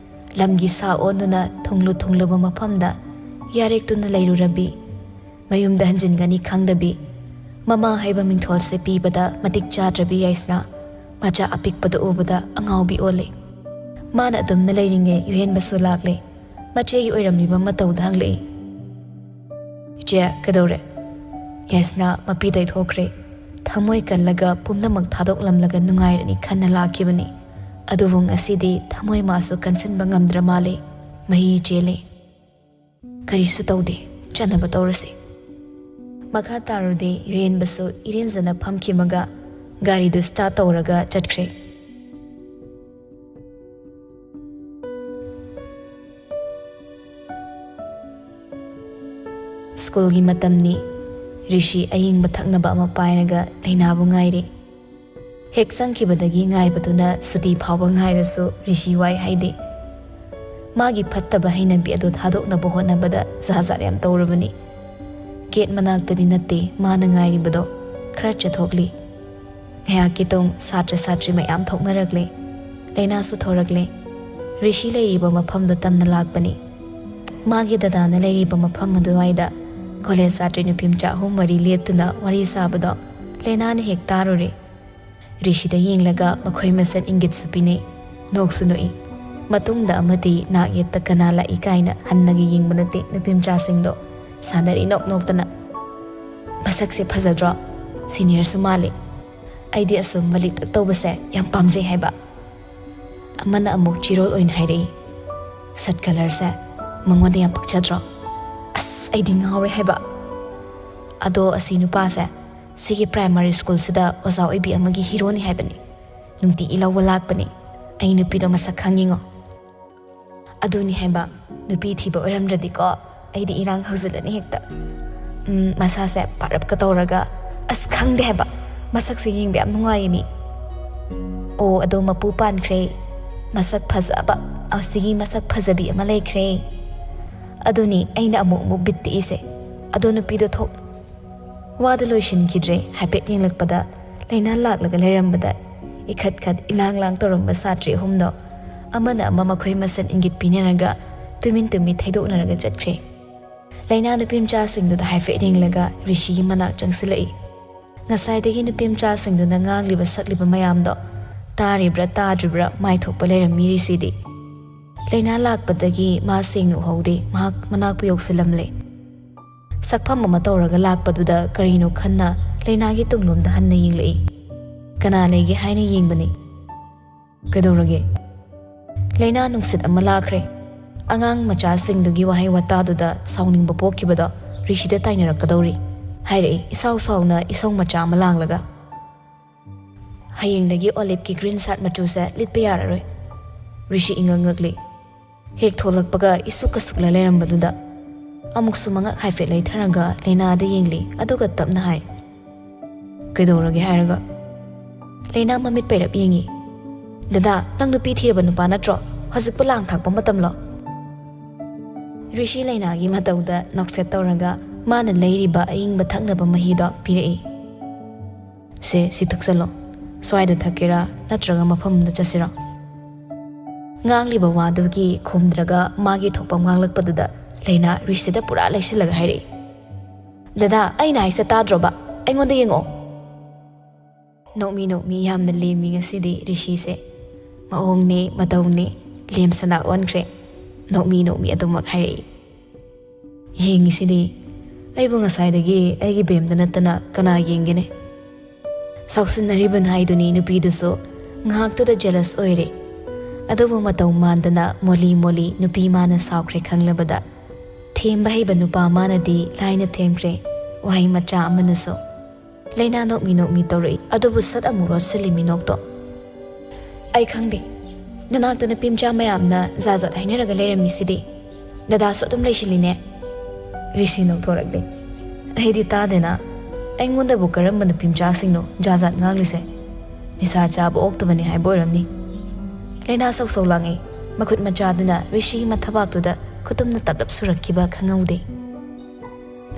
ꯂꯝꯒꯤ ꯁꯥ ꯑꯣꯟꯗꯨꯅ ꯊꯨꯡꯂꯨ ꯊꯨꯡꯂꯨꯕ ꯃꯐꯝꯗ ꯌꯥꯔꯦꯛꯇꯨꯅ ꯂꯩꯔꯨꯔꯕꯤ꯫ ꯃꯌꯨꯝꯗ ꯍꯟꯖꯤꯟꯒꯅꯤ ꯈꯪꯗꯕꯤ꯫ ꯃꯃꯥ ꯍꯥꯏꯕ ꯃꯤꯡꯊꯣꯜꯁꯦ ꯄꯤꯕꯗ ꯃꯇꯤꯛ ꯆꯥꯗ꯭ꯔꯕꯤ ꯌꯥꯏꯁꯅꯥ ꯃꯆꯥ ꯑꯄꯤꯛꯄꯗ ꯎꯕꯗ ꯑꯉꯥꯎꯕꯤ ꯑꯣꯜꯂꯦ꯫ ꯃꯥꯅ ꯑꯗꯨꯝꯅ ꯂꯩꯔꯤꯉꯩ ꯌꯨꯍꯦꯟꯕꯁꯨ ꯂꯥꯛꯂꯦ꯫ ꯃꯆꯦꯒꯤ ꯑꯣꯏꯔꯝꯂꯤꯕ ꯃꯇꯧꯗ ꯍꯪꯂꯛꯏ, "ꯏꯆꯦ, ꯀꯩꯗꯧꯔꯦ?" ꯌꯥꯏꯁꯅꯥ ꯃꯄꯤ ꯇꯩꯊꯣꯛꯈ꯭ꯔꯦ꯫ ꯊꯃꯣꯏ ꯀꯜꯂꯒ ꯄꯨꯝꯅꯃꯛ ꯊꯥꯗꯣꯛꯂꯝꯂꯒ ꯅꯨꯡꯉꯥꯏꯔꯅꯤ ꯈꯟꯅ ꯂꯥꯛꯈꯤꯕꯅꯤ꯫ ꯑꯗꯨꯕꯨ ꯉꯁꯤꯗꯤ ꯊꯃꯣꯏ ꯃꯥꯁꯨ ꯀꯟꯁꯤꯟꯕ ꯉꯝꯗ꯭ꯔ ꯃꯥꯜꯂꯦ꯫ ꯃꯍꯤ ꯆꯦꯜꯂꯦ꯫ "ꯀꯔꯤꯁꯨ ꯇꯧꯗꯦ, ꯆꯠꯅꯕ ꯇꯧꯔꯁꯤ꯫" ꯃꯈꯥ ꯇꯥꯔꯨꯗꯦ ꯌꯨꯍꯦꯟꯕꯁꯨ ꯏꯔꯦꯟꯖꯅ ꯐꯝꯈꯤꯕꯒ ꯒꯥꯔꯤꯗꯨ start ꯇꯧꯔꯒ ꯆꯠꯈ꯭ꯔꯦ꯫ ꯁ꯭ꯀꯨꯜꯒꯤ ꯃꯇꯝꯅꯤ꯫ ꯔꯤꯁꯤ ꯑꯌꯤꯡꯕ ꯊꯛꯅꯕ ꯑꯃ ꯄꯥꯏꯔꯒ ꯂꯩꯅꯥꯕꯨ ꯉꯥꯏꯔꯤ꯫ ꯍꯦꯛ ꯆꯪꯈꯤꯕꯗꯒꯤ ꯉꯥꯏꯕꯗꯨꯅ ꯁꯨꯇꯤ ꯐꯥꯎꯕ ꯉꯥꯏꯔꯁꯨ ꯔꯤꯁꯤ ꯋꯥꯏ ꯍꯥꯏꯗꯦ꯫ ꯃꯥꯒꯤ ꯐꯠꯇꯕ ꯍꯩꯅꯕꯤ ꯑꯗꯨ ꯊꯥꯗꯣꯛꯅꯕ ꯍꯣꯠꯅꯕꯗ ꯖꯥꯠ ꯖꯥꯠ ꯌꯥꯝ ꯇꯧꯔꯕꯅꯤ꯫ ꯒꯦꯠ ꯃꯅꯥꯛꯇꯗꯤ ꯅꯠꯇꯦ ꯃꯥꯅ ꯉꯥꯏꯔꯤꯕꯗꯣ꯫ ꯈꯔ ꯆꯠꯊꯣꯛꯂꯤ꯫ ꯉꯥꯏꯍꯥꯛꯀꯤ ꯇꯨꯡ ꯁꯥꯇ꯭ꯔ ꯁꯥꯇ꯭ꯔꯤ ꯃꯌꯥꯝ ꯊꯣꯛꯅꯔꯛꯂꯦ꯫ ꯂꯩꯅꯥꯁꯨ ꯊꯣꯔꯛꯂꯦ꯫ ꯔꯤꯁꯤ ꯂꯩꯔꯤꯕ ꯃꯐꯝꯗꯣ ꯇꯝꯅ ꯂꯥꯛꯄꯅꯤ꯫ ꯃꯥꯒꯤ ꯗꯗꯥꯅ ꯂꯩꯔꯤꯕ ꯃꯐꯝ ꯑꯗꯨꯋꯥꯏꯗ ꯀꯣꯂꯦꯖ ꯁꯥꯇ꯭ꯔꯤ ꯅꯨꯄꯤ ꯃꯆꯥ ꯑꯍꯨꯝ ꯃꯔꯤ ꯂꯦꯞꯇꯨꯅ ꯋꯥꯔꯤ ꯁꯥꯕꯗꯣ ꯂꯩꯅꯥꯅ ꯍꯦꯛ ꯇꯥꯔꯨꯔꯦ꯫ ꯔꯤꯁꯤꯗ ꯌꯦꯡꯂꯒ ꯃꯈꯣꯏ ꯃꯁꯦꯟ ꯏꯪꯒꯤꯠꯁꯨ ꯄꯤꯅꯩ, ꯅꯣꯛꯁꯨ ꯅꯣꯛꯏ꯫ ꯃꯇꯨꯡꯗ ꯑꯃꯗꯤ ꯅꯥꯛ ꯌꯦꯠꯇ ꯀꯅꯥ ꯂꯥꯛꯏ ꯀꯥꯏꯅ ꯍꯟꯅꯒ ꯌꯦꯡꯕ ꯅꯠꯇꯦ ꯅꯨꯄꯤ ꯃꯆꯥꯁꯤꯡꯗꯣ꯫ ꯁꯥꯟꯅꯔꯤ ꯅꯣꯛ ꯅꯣꯛꯇꯅ꯫ "ꯃꯁꯛꯁꯦ ꯐꯖꯗ꯭ꯔꯣ? ꯁꯤꯅꯤꯌꯔꯁꯨ ꯃꯥꯜꯂꯤ꯫ ꯑꯩꯗꯤ ꯑꯁꯨꯝ ꯃꯂꯤꯛꯇꯛ ꯇꯧꯕꯁꯦ ꯌꯥꯝ ꯄꯥꯝꯖꯩ ꯍꯥꯏꯕ꯫ ꯑꯃꯅ ꯑꯃꯨꯛ ꯆꯤꯔꯣꯜ ꯑꯣꯏꯅ ꯍꯥꯏꯔꯛꯏ, "ꯁꯠ ꯀꯂꯔꯁꯦ ꯃꯉꯣꯟꯗ ꯌꯥꯝ ꯄꯛꯆꯗ꯭ꯔꯣ? ꯑꯁ, ꯑꯩꯗꯤ ꯉꯥꯎꯔꯦ ꯍꯥꯏꯕ꯫ ꯑꯗꯣ ꯑꯁꯤ ꯅꯨꯄꯥꯁꯦ ꯁꯤꯒꯤ ꯄ꯭ꯔꯥꯏꯃꯥꯔꯤ ꯁ꯭ꯀꯨꯜꯁꯤꯗ ꯑꯣꯖꯥ ꯑꯣꯏꯕꯤ ꯑꯃꯒꯤ ꯍꯤꯔꯣꯅꯤ ꯍꯥꯏꯕꯅꯤ꯫ ꯅꯨꯡꯇꯤꯒꯤ ꯂꯧꯕ ꯂꯥꯛꯄꯅꯤ꯫ ꯑꯩ ꯅꯨꯄꯤꯗꯣ ꯃꯁꯛ ꯈꯪꯉꯤꯉꯣ꯫" ꯑꯗꯨꯅꯤ ꯍꯥꯏꯕ, ꯅꯨꯄꯤ ꯊꯤꯕ ꯑꯣꯏꯔꯝꯗ꯭ꯔꯗꯤꯀꯣ ꯑꯩꯗꯤ ꯏꯔꯥꯡ ꯍꯧꯖꯤꯜꯂꯅꯤ ꯍꯦꯛꯇ꯫ ꯎꯝ, ꯃꯁꯥꯁꯦ ꯄꯥꯔꯞꯀ ꯇꯧꯔꯒ, ꯑꯁ, ꯈꯪꯗꯦ ꯍꯥꯏꯕ, ꯃꯁꯛꯁꯦ ꯌꯦꯡꯕ ꯌꯥꯝ ꯅꯨꯡꯉꯥꯏꯌꯦ ꯃꯤ꯫ ꯑꯣ, ꯑꯗꯣ ꯃꯄꯨ ꯄꯥꯟꯈ꯭ꯔꯦ꯫ ꯃꯁꯛ ꯐꯖꯕ, ꯑꯁꯤꯒꯤ ꯃꯁꯛ ꯐꯖꯕꯤ ꯑꯃ ꯂꯩꯈ꯭ꯔꯦ꯫ ꯑꯗꯨꯅꯤ ꯑꯩꯅ ꯑꯃꯨꯛ ꯑꯃꯨꯛ ꯕꯤꯠ ꯇꯦꯛꯏꯁꯦ꯫ ꯑꯗꯣ ꯅꯨꯄꯤꯗꯣ ꯊꯣꯛ-, ꯋꯥꯗꯨ ꯂꯣꯏꯁꯤꯟꯈꯤꯗ꯭ꯔꯦ꯫ ꯍꯥꯏꯐꯦꯠ ꯌꯦꯡꯂꯛꯄꯗ ꯂꯩꯅꯥ ꯂꯥꯛꯂꯒ ꯂꯩꯔꯝꯕꯗ ꯏꯈꯠ ꯈꯠ ꯏꯂꯥꯡ ꯂꯥꯡ ꯇꯧꯔꯝꯕ ꯁꯥꯇ꯭ꯔꯤ ꯑꯍꯨꯝꯗꯣ ꯑꯃꯅ ꯑꯃ ꯃꯈꯣꯏ ꯃꯁꯦꯟ ꯏꯪꯒꯤꯠ ꯄꯤꯅꯔꯒ ꯇꯨꯃꯤꯟ ꯇꯨꯃꯤꯟ ꯊꯩꯗꯣꯛꯅꯔꯒ ꯆꯠꯈ꯭ꯔꯦ꯫ ꯂꯩꯅꯥ ꯅꯨꯄꯤ ꯃꯆꯥꯁꯤꯡꯗꯨꯗ ꯍꯥꯏꯐꯦꯠ ꯌꯦꯡꯂꯒ ꯔꯤꯁꯤꯒꯤ ꯃꯅꯥꯛ ꯆꯪꯁꯤꯜꯂꯛꯏ꯫ ꯉꯁꯥꯏꯗꯒꯤ ꯅꯨꯄꯤ ꯃꯆꯥꯁꯤꯡꯗꯨꯅ ꯉꯥꯡꯂꯤꯕ ꯁꯛꯂꯤꯕ ꯃꯌꯥꯝꯗꯣ ꯇꯥꯔꯤꯕ꯭ꯔꯥ ꯇꯥꯗ꯭ꯔꯤꯕ꯭ꯔꯥ ꯃꯥꯏꯊꯣꯛꯄ ꯂꯩꯔꯝꯃꯤ ꯔꯤꯁꯤꯗꯤ꯫ ꯂꯩꯅꯥ ꯂꯥꯛꯄꯗꯒꯤ ꯃꯥ ꯁꯦꯡꯅ ꯎꯍꯧꯗꯦ, ꯃꯍꯥꯛ ꯃꯅꯥꯛꯄꯨ ꯌꯧꯁꯤꯜꯂꯝꯂꯦ꯫ ꯁꯛꯐꯝ ꯑꯃ ꯇꯧꯔꯒ ꯂꯥꯛꯄꯗꯨꯗ ꯀꯔꯤꯅꯣ ꯈꯟꯅ ꯂꯩꯅꯥꯒꯤ ꯇꯨꯡꯂꯣꯝꯗ ꯍꯟꯅ ꯌꯦꯡꯂꯛꯏ꯫ ꯀꯅꯥ ꯂꯩꯒꯦ ꯍꯥꯏꯅ ꯌꯦꯡꯕꯅꯤ꯫ "ꯀꯩꯗꯧꯔꯒꯦ?" "ꯂꯩꯅꯥ ꯅꯨꯡꯁꯤꯠ ꯑꯃ ꯂꯥꯛꯈ꯭ꯔꯦ꯫" ꯑꯉꯥꯡ ꯃꯆꯥꯁꯤꯡꯗꯨꯒꯤ ꯋꯥꯍꯩ ꯋꯥꯇꯥꯗꯨꯗ ꯁꯥꯎꯅꯤꯡꯕ ꯄꯣꯛꯈꯤꯕꯗꯣ ꯔꯤꯁꯤꯗ ꯇꯥꯏꯅꯔꯛꯀꯗꯧꯔꯤ ꯍꯥꯏꯔꯛꯏ, ꯏꯁꯥꯎ ꯁꯥꯎꯅ ꯏꯁꯧ ꯃꯆꯥ ꯑꯃ ꯂꯥꯡꯂꯒ꯫ "ꯍꯌꯦꯡꯗꯒꯤ ꯑꯣꯂꯤꯞꯀꯤ ꯒ꯭ꯔꯤꯟ ꯁꯥꯔꯠ ꯃꯆꯨꯁꯦ ꯂꯤꯠꯄ ꯌꯥꯔꯔꯣꯏ꯫" ꯔꯤꯁꯤ ꯏꯉꯛ ꯉꯛꯂꯤ꯫ ꯍꯦꯛ ꯊꯣꯛꯂꯛꯄꯒ ꯏꯁꯨꯛ ꯀꯁꯨꯛꯂ ꯂꯩꯔꯝꯕꯗꯨꯗ ꯑꯃꯨꯛꯁꯨ ꯃꯉꯛ ꯍꯥꯏꯐꯦꯠ ꯂꯩꯊꯔꯒ ꯂꯩꯅꯥꯗ ꯌꯦꯡꯂꯤ, ꯑꯗꯨꯒ ꯇꯞꯅ ꯍꯥꯏ, "ꯀꯩꯗꯧꯔꯒꯦ?" ꯍꯥꯏꯔꯒ꯫ ꯂꯩꯅꯥ ꯃꯃꯤꯠ ꯄꯩꯔꯞ ꯌꯦꯡꯉꯤ꯫ "ꯗꯗꯥ, ꯅꯪ ꯅꯨꯄꯤ ꯊꯤꯔꯕ ꯅꯨꯄꯥ ꯅꯠꯇ꯭ꯔꯣ? ꯍꯧꯖꯤꯛꯄꯨ ꯂꯥꯡ ꯊꯥꯛꯄ ꯃꯇꯝꯂꯣ?" ꯔꯤꯁꯤ ꯂꯩꯅꯥꯒꯤ ꯃꯇꯧꯗ ꯅꯣꯛꯐꯦꯠ ꯇꯧꯔꯒ ꯃꯥꯅ ꯂꯩꯔꯤꯕ ꯑꯏꯪꯕ ꯊꯛꯅꯕ ꯃꯍꯤꯗꯣ ꯄꯤꯔꯛꯏ꯫ "ꯁꯦ, ꯁꯤ ꯊꯛꯆꯜꯂꯣ꯫ ꯁ꯭ꯋꯥꯏꯗ ꯊꯛꯀꯦꯔꯥ ꯅꯠꯇ꯭ꯔꯒ ꯃꯐꯝ ꯑꯃꯗ ꯆꯠꯁꯤꯔꯣ?" ꯉꯥꯡꯂꯤꯕ ꯋꯥꯗꯨꯒꯤ ꯈꯨꯝꯗ꯭ꯔꯒ ꯃꯥꯒꯤ ꯊꯣꯛꯄ ꯉꯥꯡꯂꯛꯄꯗꯨꯗ ꯂꯩꯅꯥ ꯔꯤꯁꯤꯗ ꯄꯨꯔꯥ ꯂꯩꯁꯤꯜꯂꯒ ꯍꯥꯏꯔꯛꯏ, "ꯗꯗꯥ, ꯑꯩꯅ ꯍꯥꯏꯁꯦ ꯇꯥꯗ꯭ꯔꯣꯕ? ꯑꯩꯉꯣꯟꯗ ꯌꯦꯡꯉꯛꯑꯣ꯫" ꯅꯣꯛꯃꯤ ꯅꯣꯛꯃꯤ ꯌꯥꯝꯅ ꯂꯦꯝꯃꯤ ꯉꯁꯤꯗꯤ ꯔꯤꯁꯤꯁꯦ꯫ ꯃꯑꯣꯡꯅꯦ ꯃꯇꯧꯅꯦ ꯂꯦꯝꯁꯅꯥ ꯑꯣꯟꯈ꯭ꯔꯦ꯫ ꯅꯣꯛꯃꯤ ꯅꯣꯛꯃꯤ ꯑꯗꯨꯃꯛ ꯍꯥꯏꯔꯛꯏ꯫ "ꯌꯦꯡꯉꯤꯁꯤꯗꯤ꯫ ꯑꯩꯕꯨ ꯉꯁꯥꯏꯗꯒꯤ ꯑꯩꯒꯤ ꯕꯦꯝꯗ ꯅꯠꯇꯅ ꯀꯅꯥ ꯌꯦꯡꯒꯦꯅꯦ?" ꯁꯥꯎꯁꯤꯟꯅꯔꯤꯕ ꯅꯥꯏꯗꯨꯅꯤ ꯅꯨꯄꯤꯗꯨꯁꯨ꯫ ꯉꯥꯏꯍꯥꯛꯇꯨꯗ ꯖꯦꯂꯁ ꯑꯣꯏꯔꯦ꯫ ꯑꯗꯨꯕꯨ ꯃꯇꯧ ꯃꯥꯟꯗꯅ ꯃꯣꯂꯤ ꯃꯣꯂꯤ ꯅꯨꯄꯤ ꯃꯥꯅ ꯁꯥꯎꯈ꯭ꯔꯦ ꯈꯪꯂꯕꯗ ꯊꯦꯝꯕ ꯍꯩꯕ ꯅꯨꯄꯥ ꯃꯥꯅꯗꯤ ꯂꯥꯏꯅ ꯊꯦꯝꯈ꯭ꯔꯦ ꯋꯥꯍꯩ ꯃꯆꯥ ꯑꯃꯅꯁꯨ꯫ ꯂꯩꯅꯥ ꯅꯣꯛꯃꯤ ꯅꯣꯛꯃꯤ ꯇꯧꯔꯛꯏ, ꯑꯗꯨꯕꯨ ꯁꯠ ꯑꯃꯨꯛ ꯂꯣꯠꯁꯤꯜꯂꯤ ꯃꯤꯅꯣꯛꯇꯣ꯫ "ꯑꯩ ꯈꯪꯗꯦ, ꯅꯅꯥꯛꯇ ꯅꯨꯄꯤ ꯃꯆꯥ ꯃꯌꯥꯝꯅ ꯖꯥꯠ ꯖꯥꯠ ꯍꯥꯏꯅꯔꯒ ꯂꯩꯔꯝꯃꯤꯁꯤꯗꯤ꯫ ꯗꯗꯥꯁꯨ ꯑꯗꯨꯝ ꯂꯩꯁꯤꯜꯂꯤꯅꯦ꯫" ꯔꯤꯁꯤ ꯅꯣꯛꯊꯣꯔꯛꯂꯦ꯫ "ꯑꯩꯗꯤ ꯇꯥꯗꯦꯅ꯫ ꯑꯩꯉꯣꯟꯗꯕꯨ ꯀꯔꯝꯕ ꯅꯨꯄꯤ ꯃꯆꯥꯁꯤꯡꯅꯣ ꯖꯥꯠ ꯖꯥꯠ ꯉꯥꯡꯂꯤꯁꯦ? ꯅꯤꯁꯥ ꯆꯥꯕ ꯑꯣꯛꯇꯕꯅꯤ ꯍꯥꯏꯕ ꯑꯣꯏꯔꯝꯅꯤ꯫" ꯂꯩꯅꯥ ꯁꯧ ꯁꯧ ꯂꯥꯡꯉꯛꯏ꯫ ꯃꯈꯨꯠ ꯃꯆꯥꯗꯨꯅ ꯔꯤꯁꯤꯒꯤ ꯃꯊꯕꯥꯛꯇꯨꯗ ꯈꯨꯇꯨꯝꯅ ꯇꯞꯂꯞ ꯁꯨꯔꯛꯈꯤꯕ ꯈꯪꯍꯧꯗꯦ꯫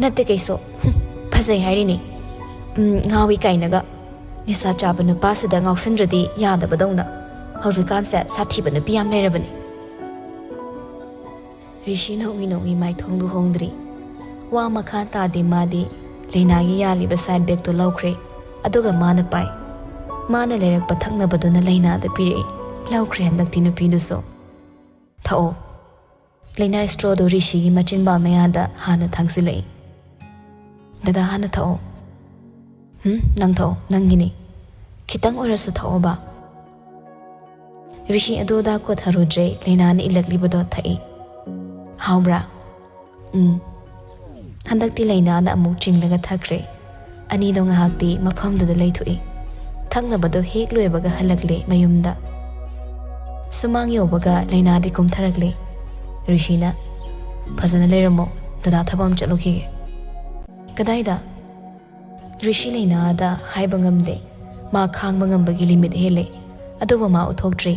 "ꯅꯠꯇꯦ ꯀꯩꯁꯨ꯫ ꯍꯨꯝ, ꯐꯖꯩ ꯍꯥꯏꯔꯤꯅꯤ꯫ ꯎꯝ, ꯉꯥꯎꯏ ꯀꯥꯏꯅꯒ꯫ ꯅꯤꯁꯥ ꯆꯥꯕ ꯅꯨꯄꯥꯁꯤꯗ ꯉꯥꯎꯁꯤꯟꯗ꯭ꯔꯗꯤ ꯌꯥꯗꯕꯗꯧꯅ꯫ ꯍꯧꯖꯤꯛꯀꯥꯟꯁꯦ ꯁꯥꯊꯤꯕ ꯅꯨꯄꯤ ꯌꯥꯝ ꯂꯩꯔꯕꯅꯤ꯫" ꯔꯤꯁꯤ ꯅꯣꯛꯃꯤ ꯅꯣꯛꯃꯤ ꯃꯥꯏꯊꯣꯡꯗꯨ ꯍꯣꯡꯗ꯭ꯔꯤ꯫ ꯋꯥ ꯃꯈꯥ ꯇꯥꯗꯦ ꯃꯥꯗꯤ꯫ ꯂꯩꯅꯥꯒꯤ ꯌꯥꯜꯂꯤꯕ ꯁꯥꯏꯠ ꯕꯦꯒꯇꯨ ꯂꯧꯈ꯭ꯔꯦ꯫ ꯑꯗꯨꯒ ꯃꯥꯅ ꯄꯥꯏ꯫ ꯃꯥꯅ ꯂꯩꯔꯛꯄ ꯊꯛꯅꯕꯗꯨꯅ ꯂꯩꯅꯥꯗ ꯄꯤꯔꯛꯏ꯫ ꯂꯧꯈ꯭ꯔꯦ ꯍꯟꯗꯛꯇꯤ ꯅꯨꯄꯤꯗꯨꯁꯨ꯫ "ꯊꯛꯑꯣ꯫" ꯂꯩꯅꯥ ꯏꯁꯇ꯭ꯔꯣꯗꯣ ꯔꯤꯁꯤꯒꯤ ꯃꯆꯤꯟꯕꯥꯜ ꯃꯌꯥꯗ ꯍꯥꯟꯅ ꯊꯥꯡꯖꯤꯜꯂꯛꯏ꯫ "ꯗꯗꯥ, ꯍꯥꯟꯅ ꯊꯛꯑꯣ꯫" "ꯍꯨꯝ, ꯅꯪ ꯊꯛꯑꯣ, ꯅꯪꯒꯤꯅꯤ꯫ ꯈꯤꯇꯪ ꯑꯣꯏꯔꯁꯨ ꯊꯛꯑꯣꯕ꯫" ꯔꯤꯁꯤ ꯑꯗꯨ ꯑꯗꯥ ꯀꯣꯊꯔꯨꯗ꯭ꯔꯦ, ꯂꯩꯅꯥꯅ ꯏꯜꯂꯛꯂꯤꯕꯗꯣ ꯊꯛꯏ꯫ "ꯍꯥꯎꯕ꯭ꯔꯥ?" "ꯎꯝ꯫" ꯍꯟꯗꯛꯇꯤ ꯂꯩꯅꯥꯅ ꯑꯃꯨꯛ ꯆꯤꯡꯂꯒ ꯊꯛꯈ꯭ꯔꯦ꯫ ꯑꯅꯤꯗꯣ ꯉꯥꯏꯍꯥꯛꯇꯤ ꯃꯐꯝꯗꯨꯗ ꯂꯩꯊꯣꯛꯏ꯫ ꯊꯛꯅꯕꯗꯣ ꯍꯦꯛ ꯂꯣꯏꯕꯒ ꯍꯜꯂꯛꯂꯦ ꯃꯌꯨꯝꯗ꯫ ꯁꯨꯃꯥꯡ ꯌꯧꯕꯒ ꯂꯩꯅꯥꯗꯤ ꯀꯨꯝꯊꯔꯛꯂꯦ꯫ ꯔꯤꯁꯤꯅ, "ꯐꯖꯅ ꯂꯩꯔꯝꯃꯣ, ꯗꯗꯥ ꯊꯕꯛ ꯑꯃ ꯆꯠꯂꯨꯈꯤꯒꯦ꯫" "ꯀꯗꯥꯏꯗ?" ꯔꯤꯁꯤ ꯂꯩꯅꯥꯗ ꯍꯥꯏꯕ ꯉꯝꯗꯦ꯫ ꯃꯥ ꯈꯥꯡꯕ ꯉꯝꯕꯒꯤ ꯂꯤꯃꯤꯠ ꯍꯦꯜꯂꯦ꯫ ꯑꯗꯨꯕꯨ ꯃꯥ ꯎꯠꯊꯣꯛꯇ꯭ꯔꯤ꯫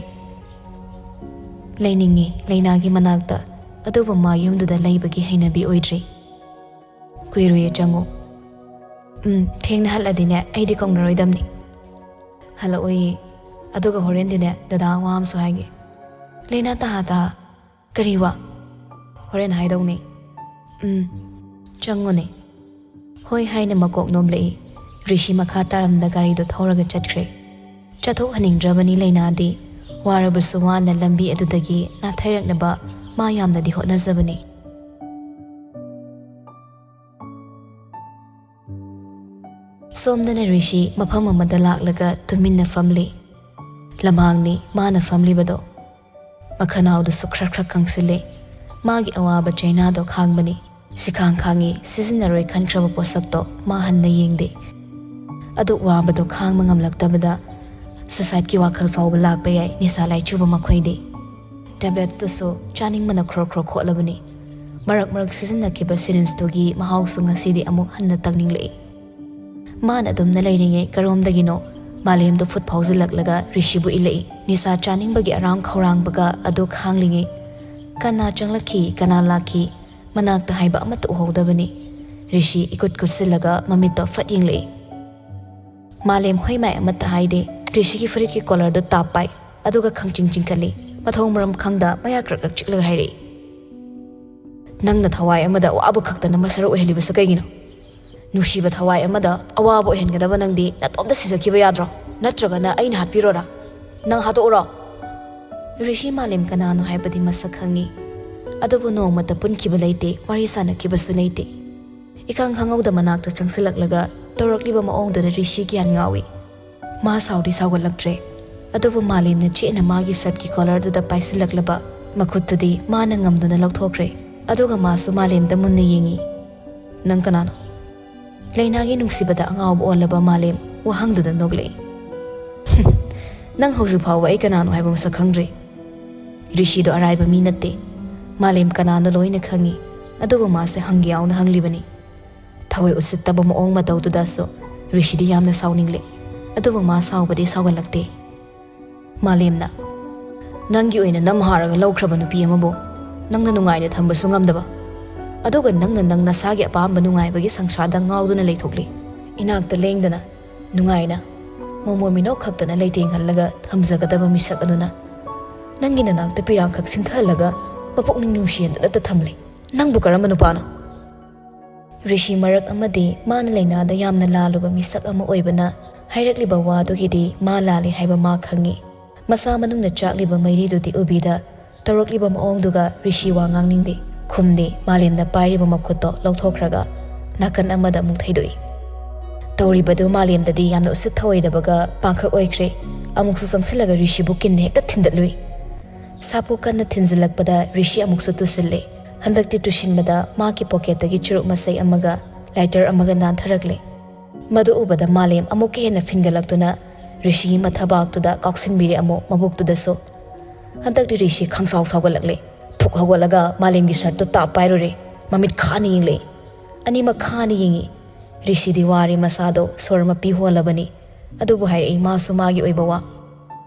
ꯂꯩꯅꯤꯡꯉꯤ ꯂꯩꯅꯥꯒꯤ ꯃꯅꯥꯛꯇ, ꯑꯗꯨꯕꯨ ꯃꯥ ꯌꯨꯝꯗꯨꯗ ꯂꯩꯕꯒꯤ ꯍꯩꯅꯕꯤ ꯑꯣꯏꯗ꯭ꯔꯤ꯫ "ꯀꯨꯏꯔꯣꯏꯌꯦ, ꯆꯪꯉꯨ꯫" "ꯎꯝ, ꯊꯦꯡꯅ ꯍꯜꯂꯗꯤꯅꯦ, ꯑꯩꯗꯤ ꯀꯧꯅꯔꯣꯏꯗꯝꯅꯤ꯫" "ꯍꯜꯂꯛꯑꯣꯏꯌꯦ꯫ ꯑꯗꯨꯒ ꯍꯣꯔꯦꯟꯗꯤꯅꯦ, ꯗꯗꯥ ꯋꯥ ꯑꯃꯁꯨ ꯍꯥꯏꯒꯦ꯫" ꯂꯩꯅꯥ ꯇꯍꯥ ꯇꯍꯥ, "ꯀꯔꯤ ꯋꯥ?" "ꯍꯣꯔꯦꯟ ꯍꯥꯏꯗꯧꯅꯦ꯫" "ꯎꯝ, ꯆꯪꯉꯨꯅꯦ꯫" "ꯍꯣꯏ" ꯍꯥꯏꯅ ꯃꯀꯣꯛ ꯅꯣꯝꯂꯛꯏ꯫ ꯔꯤꯁꯤ ꯃꯈꯥ ꯇꯥꯔꯝꯗ ꯒꯥꯔꯤꯗꯣ ꯊꯧꯔꯒ ꯆꯠꯈ꯭ꯔꯦ꯫ ꯆꯠꯊꯣꯛꯍꯟꯅꯤꯡꯗ꯭ꯔꯕꯅꯤ ꯂꯩꯅꯥꯗꯤ꯫ ꯋꯥꯔꯕꯁꯨ ꯋꯥꯅ ꯂꯝꯕꯤ ꯑꯗꯨꯗꯒꯤ ꯅꯥꯊꯩꯔꯛꯅꯕ ꯃꯥ ꯌꯥꯝꯅꯗꯤ ꯍꯣꯠꯅꯖꯕꯅꯤ꯫ ꯁꯣꯝꯗꯅ ꯔꯤꯁꯤ ꯃꯐꯝ ꯑꯃꯗ ꯂꯥꯛꯂꯒ ꯇꯨꯃꯤꯟꯅ ꯐꯝꯂꯤ꯫ ꯂꯝꯍꯥꯡꯅꯤ ꯃꯥꯅ ꯐꯝꯂꯤꯕꯗꯣ꯫ ꯃꯈꯅꯥꯎꯗꯨꯁꯨ ꯈ꯭ꯔꯛ ꯈ꯭ꯔꯛ ꯀꯪꯁꯤꯜꯂꯤ꯫ ꯃꯥꯒꯤ ꯑꯋꯥꯕ ꯆꯩꯅꯥꯗꯣ ꯈꯥꯡꯕꯅꯤ꯫ ꯁꯤꯈꯥꯡ ꯈꯥꯡꯉꯤ, ꯁꯤꯖꯤꯟꯅꯔꯣꯏ ꯈꯟꯈ꯭ꯔꯕ ꯄꯣꯠꯁꯛꯇꯣ ꯃꯥ ꯍꯟꯅ ꯌꯦꯡꯗꯦ꯫ ꯑꯗꯨꯛ ꯋꯥꯕꯗꯣ ꯈꯥꯡꯕ ꯉꯝꯂꯛꯇꯕꯗ ꯁꯨꯁꯥꯏꯗꯀꯤ ꯋꯥꯈꯜ ꯐꯥꯎꯕ ꯂꯥꯛꯄ ꯌꯥꯏ ꯅꯤꯁꯥ ꯂꯥꯏꯆꯨꯕ ꯃꯈꯣꯏꯗꯤ꯫ ꯇꯦꯕ꯭ꯂꯦꯠꯁꯇꯨꯁꯨ ꯆꯥꯅꯤꯡꯕꯅ ꯈ꯭ꯔꯣꯛ ꯈ꯭ꯔꯣꯛ ꯈꯣꯠꯂꯕꯅꯤ꯫ ꯃꯔꯛ ꯃꯔꯛ ꯁꯤꯖꯤꯟꯅꯈꯤꯕ ꯁꯤꯔꯤꯟꯁꯇꯨꯒꯤ ꯃꯍꯥꯎꯁꯨ ꯉꯁꯤꯗꯤ ꯑꯃꯨꯛ ꯍꯟꯅ ꯇꯪꯅꯤꯡꯂꯛꯏ꯫ ꯃꯥꯅ ꯑꯗꯨꯝꯅ ꯂꯩꯔꯤꯉꯩ ꯀꯔꯣꯝꯗꯒꯤꯅꯣ ꯃꯥꯂꯦꯝꯗꯣ ꯐꯨꯠ ꯐꯥꯎꯖꯤꯜꯂꯛꯂꯒ ꯔꯤꯁꯤꯕꯨ ꯏꯜꯂꯛꯏ꯫ ꯅꯤꯁꯥ ꯆꯥꯅꯤꯡꯕꯒꯤ ꯑꯔꯥꯝ ꯈꯧꯔꯥꯡꯕꯒ ꯑꯗꯨ ꯈꯥꯡꯂꯤꯉꯩ ꯀꯅꯥ ꯆꯪꯂꯛꯈꯤ, ꯀꯅꯥ ꯂꯥꯛꯈꯤ, ꯃꯅꯥꯛꯇ ꯍꯥꯏꯕ ꯑꯃꯠꯇ ꯎꯍꯧꯗꯕꯅꯤ꯫ ꯔꯤꯁꯤ ꯏꯀꯨꯠ ꯀꯨꯠꯁꯤꯜꯂꯒ ꯃꯃꯤꯠꯇꯣ ꯐꯠ ꯌꯦꯡꯂꯛꯏ꯫ ꯃꯥꯂꯦꯝ ꯍꯣꯏ ꯃꯥꯏ ꯑꯃꯠꯇ ꯍꯥꯏꯗꯦ꯫ ꯔꯤꯁꯤꯒꯤ ꯐꯨꯔꯤꯠꯀꯤ ꯀꯣꯂꯔꯗꯨ ꯇꯥꯞ ꯄꯥꯏ, ꯑꯗꯨꯒ ꯈꯪꯆꯤꯡ ꯆꯤꯡꯈꯠꯂꯤ꯫ ꯃꯊꯣꯡ ꯃꯔꯝ ꯈꯪꯗ ꯃꯌꯥ ꯀ꯭ꯔꯛ ꯀ꯭ꯔꯛ ꯆꯤꯛꯂꯒ ꯍꯥꯏꯔꯛꯏ, ꯅꯪꯅ ꯊꯋꯥꯏ ꯑꯃꯗ ꯑꯋꯥꯕ ꯈꯛꯇꯅ ꯃꯁꯔꯨꯛ ꯑꯣꯏꯍꯜꯂꯤꯕꯁꯤ ꯀꯩꯒꯤꯅꯣ? ꯅꯨꯡꯁꯤꯕ ꯊꯋꯥꯏ ꯑꯃꯗ ꯑꯋꯥꯕ ꯑꯣꯏꯍꯟꯒꯗꯕ ꯅꯪꯗꯤ ꯅꯇꯣꯝꯇ ꯁꯤꯖꯈꯤꯕ ꯌꯥꯗ꯭ꯔꯣ? ꯅꯠꯇ꯭ꯔꯒꯅ ꯑꯩꯅ ꯍꯥꯠꯄꯤꯔꯣꯔꯥ? ꯅꯪ ꯍꯥꯠꯇꯣꯛꯎꯔꯣ? ꯔꯤꯁꯤ ꯃꯥꯂꯦꯝ ꯀꯅꯥꯅꯣ ꯍꯥꯏꯕꯗꯤ ꯃꯁꯛ ꯈꯪꯉꯤ, ꯑꯗꯨꯕꯨ ꯅꯣꯡꯃꯇ ꯄꯨꯟꯈꯤꯕ ꯂꯩꯇꯦ, ꯋꯥꯔꯤ ꯁꯥꯟꯅꯈꯤꯕꯁꯨ ꯂꯩꯇꯦ꯫ ꯏꯈꯪ ꯈꯪꯍꯧꯗ ꯃꯅꯥꯛꯇ ꯆꯪꯁꯤꯜꯂꯛꯂꯒ ꯇꯧꯔꯛꯂꯤꯕ ꯃꯑꯣꯡꯗꯨꯗ ꯔꯤꯁꯤ ꯒ꯭ꯌꯥꯟ ꯉꯥꯎꯏ꯫ ꯃꯥ ꯁꯥꯎꯗꯤ ꯁꯥꯎꯒꯠꯂꯛꯇ꯭ꯔꯦ, ꯑꯗꯨꯕꯨ ꯃꯥꯂꯦꯝꯅ ꯆꯦꯠꯅ ꯃꯥꯒꯤ ꯁꯠꯀꯤ ꯀꯣꯂꯔꯗꯨꯗ ꯄꯥꯏꯁꯤꯜꯂꯛꯂꯕ ꯃꯈꯨꯠꯇꯨꯗꯤ ꯃꯥꯅ ꯉꯝꯗꯨꯅ ꯂꯧꯊꯣꯛꯈ꯭ꯔꯦ꯫ ꯑꯗꯨꯒ ꯃꯥꯁꯨ ꯃꯥꯂꯦꯝꯗ ꯃꯨꯟꯅ ꯌꯦꯡꯏ꯫ "ꯅꯪ ꯀꯅꯥꯅꯣ?" ꯂꯩꯅꯥꯒꯤ ꯅꯨꯡꯁꯤꯕꯗ ꯑꯉꯥꯎꯕ ꯑꯣꯜꯂꯕ ꯃꯥꯂꯦꯝ ꯋꯥꯍꯪꯗꯨꯗ ꯅꯣꯛꯂꯛꯏ꯫ "ꯅꯪ ꯍꯧꯖꯤꯛ ꯐꯥꯎꯕ ꯑꯩ ꯀꯅꯥꯅꯣ ꯍꯥꯏꯕ ꯃꯁꯛ ꯈꯪꯗ꯭ꯔꯤ?" ꯔꯤꯁꯤꯗꯣ ꯑꯔꯥꯏꯕ ꯃꯤ ꯅꯠꯇꯦ꯫ ꯃꯥꯂꯦꯝ ꯀꯅꯥꯅꯣ ꯂꯣꯏꯅ ꯈꯪꯏ, ꯑꯗꯨꯕꯨ ꯃꯥꯁꯦ ꯍꯪꯒꯦ ꯌꯥꯎꯅ ꯍꯪꯂꯤꯕꯅꯤ꯫ ꯊꯋꯥꯏ ꯎꯁꯤꯠꯇꯕ ꯃꯑꯣꯡ ꯃꯇꯧꯗꯨꯗꯁꯨ ꯔꯤꯁꯤꯗꯤ ꯌꯥꯝꯅ ꯁꯥꯎꯅꯤꯡꯂꯦ, ꯑꯗꯨꯕꯨ ꯃꯥ ꯁꯥꯎꯕꯗꯤ ꯁꯥꯎꯒꯠꯂꯛꯇꯦ꯫ ꯃꯥꯂꯦꯝꯅ, "ꯅꯪꯒꯤ ꯑꯣꯏꯅ ꯅꯝꯍꯥꯔꯒ ꯂꯧꯈ꯭ꯔꯕ ꯅꯨꯄꯤ ꯑꯃꯕꯨ ꯅꯪꯅ ꯅꯨꯡꯉꯥꯏꯅ ꯊꯝꯕꯁꯨ ꯉꯝꯗꯕ, ꯑꯗꯨꯒ ꯅꯪꯅ ꯅꯪ ꯅꯁꯥꯒꯤ ꯑꯄꯥꯝꯕ ꯅꯨꯡꯉꯥꯏꯕꯒꯤ ꯁꯪꯁꯥꯔꯗ ꯉꯥꯎꯗꯨꯅ ꯂꯩꯊꯣꯛꯂꯤ꯫ ꯏꯅꯥꯛꯇ ꯂꯦꯡꯗꯅ ꯅꯨꯡꯉꯥꯏꯅ ꯃꯣꯃꯣ ꯃꯤꯅꯣꯛ ꯈꯛꯇꯅ ꯂꯩꯇꯦꯡꯍꯜꯂꯒ ꯊꯝꯖꯒꯗꯕ ꯃꯤꯁꯛ ꯑꯗꯨꯅ ꯅꯪꯒꯤ ꯅꯅꯥꯛꯇ ꯄꯤꯔꯥꯡꯈꯛ ꯁꯤꯟꯊꯍꯜꯂꯒ ꯃꯄꯨꯛꯅꯤꯡ ꯅꯨꯡꯁꯤꯍꯟꯗꯨꯅꯇ ꯊꯝꯂꯤ꯫ ꯅꯪꯕꯨ ꯀꯔꯝꯕ ꯅꯨꯄꯥꯅꯣ?" ꯔꯤꯁꯤ ꯃꯔꯛ ꯑꯃꯗꯤ ꯃꯥꯅ ꯂꯩꯅꯥꯗ ꯌꯥꯝꯅ ꯂꯥꯜꯂꯨꯕ ꯃꯤꯁꯛ ꯑꯃ ꯑꯣꯏꯕꯅ ꯍꯥꯏꯔꯛꯂꯤꯕ ꯋꯥꯗꯨꯒꯤꯗꯤ ꯃꯥ ꯂꯥꯜꯂꯤ ꯍꯥꯏꯕ ꯃꯥ ꯈꯪꯉꯤ꯫ ꯃꯁꯥ ꯃꯅꯨꯡꯗ ꯆꯥꯛꯂꯤꯕ ꯃꯩꯔꯤꯗꯨꯗꯤ ꯎꯕꯤꯗ ꯇꯧꯔꯛꯂꯤꯕ ꯃꯑꯣꯡꯗꯨꯒ ꯔꯤꯁꯤ ꯋꯥ ꯉꯥꯡꯅꯤꯡꯗꯦ꯫ ꯈꯨꯝꯗꯦ꯫ ꯃꯥꯂꯦꯝꯅ ꯄꯥꯏꯔꯤꯕ ꯃꯈꯨꯠꯇꯣ ꯂꯧꯊꯣꯛꯈ꯭ꯔꯒ ꯅꯥꯀꯟ ꯑꯃꯗ ꯑꯃꯨꯛ ꯊꯩꯗꯣꯛꯏ꯫ ꯇꯧꯔꯤꯕꯗꯨ ꯃꯥꯂꯦꯝꯗꯗꯤ ꯌꯥꯝꯅ ꯎꯁꯤꯠ ꯊꯑꯣꯏꯗꯕꯒ ꯄꯥꯡꯈꯛ ꯑꯣꯏꯈ꯭ꯔꯦ꯫ ꯑꯃꯨꯛꯁꯨ ꯆꯪꯁꯤꯜꯂꯒ ꯔꯤꯁꯤꯕꯨ ꯀꯤꯟꯅ ꯍꯦꯛꯇ ꯊꯤꯟꯗꯠꯂꯨꯏ꯫ ꯁꯥꯄꯣ ꯀꯟꯅ ꯊꯤꯟꯖꯤꯜꯂꯛꯄꯗ ꯔꯤꯁꯤ ꯑꯃꯨꯛꯁꯨ ꯇꯨꯁꯤꯜꯂꯦ꯫ ꯍꯟꯗꯛꯇꯤ ꯇꯨꯁꯤꯟꯕꯗ ꯃꯥꯒꯤ ꯄꯣꯀꯦꯠꯇꯒꯤ ꯆꯨꯔꯨꯞ ꯃꯆꯩ ꯑꯃꯒ ꯂꯥꯏꯇꯔ ꯑꯃꯒ ꯅꯥꯟꯊꯔꯛꯂꯦ꯫ ꯃꯗꯨ ꯎꯕꯗ ꯃꯥꯂꯦꯝ ꯑꯃꯨꯛꯀ ꯍꯦꯟꯅ ꯐꯤꯟꯒꯠꯂꯛꯇꯨꯅ ꯔꯤꯁꯤꯒꯤ ꯃꯊꯕꯥꯛꯇꯨꯗ ꯀꯥꯎꯁꯤꯟꯕꯤꯔꯦ ꯑꯃꯨꯛ ꯃꯕꯨꯛꯇꯨꯗꯁꯨ꯫ ꯍꯟꯗꯛꯇꯤ ꯔꯤꯁꯤ ꯈꯪꯁꯥꯎ ꯁꯥꯎꯒꯠꯂꯛꯂꯦ꯫ ꯐꯨꯛ ꯍꯧꯒꯠꯂꯒ ꯃꯥꯂꯦꯝꯒꯤ ꯁꯔꯠꯇꯨ ꯇꯥꯞ ꯄꯥꯏꯔꯨꯔꯦ꯫ ꯃꯃꯤꯠ ꯈꯥꯅ ꯌꯦꯡꯂꯛꯏ꯫ ꯑꯅꯤꯃꯛ ꯈꯥꯅ ꯌꯦꯡꯉꯤ꯫ ꯔꯤꯁꯤꯗꯤ ꯋꯥꯔꯦ ꯃꯁꯥꯗꯣ, ꯁꯣꯔ ꯃꯄꯤ ꯍꯣꯜꯂꯕꯅꯤ꯫ ꯑꯗꯨꯕꯨ ꯍꯥꯏꯔꯛꯏ ꯃꯥꯁꯨ ꯃꯥꯒꯤ ꯑꯣꯏꯕ ꯋꯥ꯫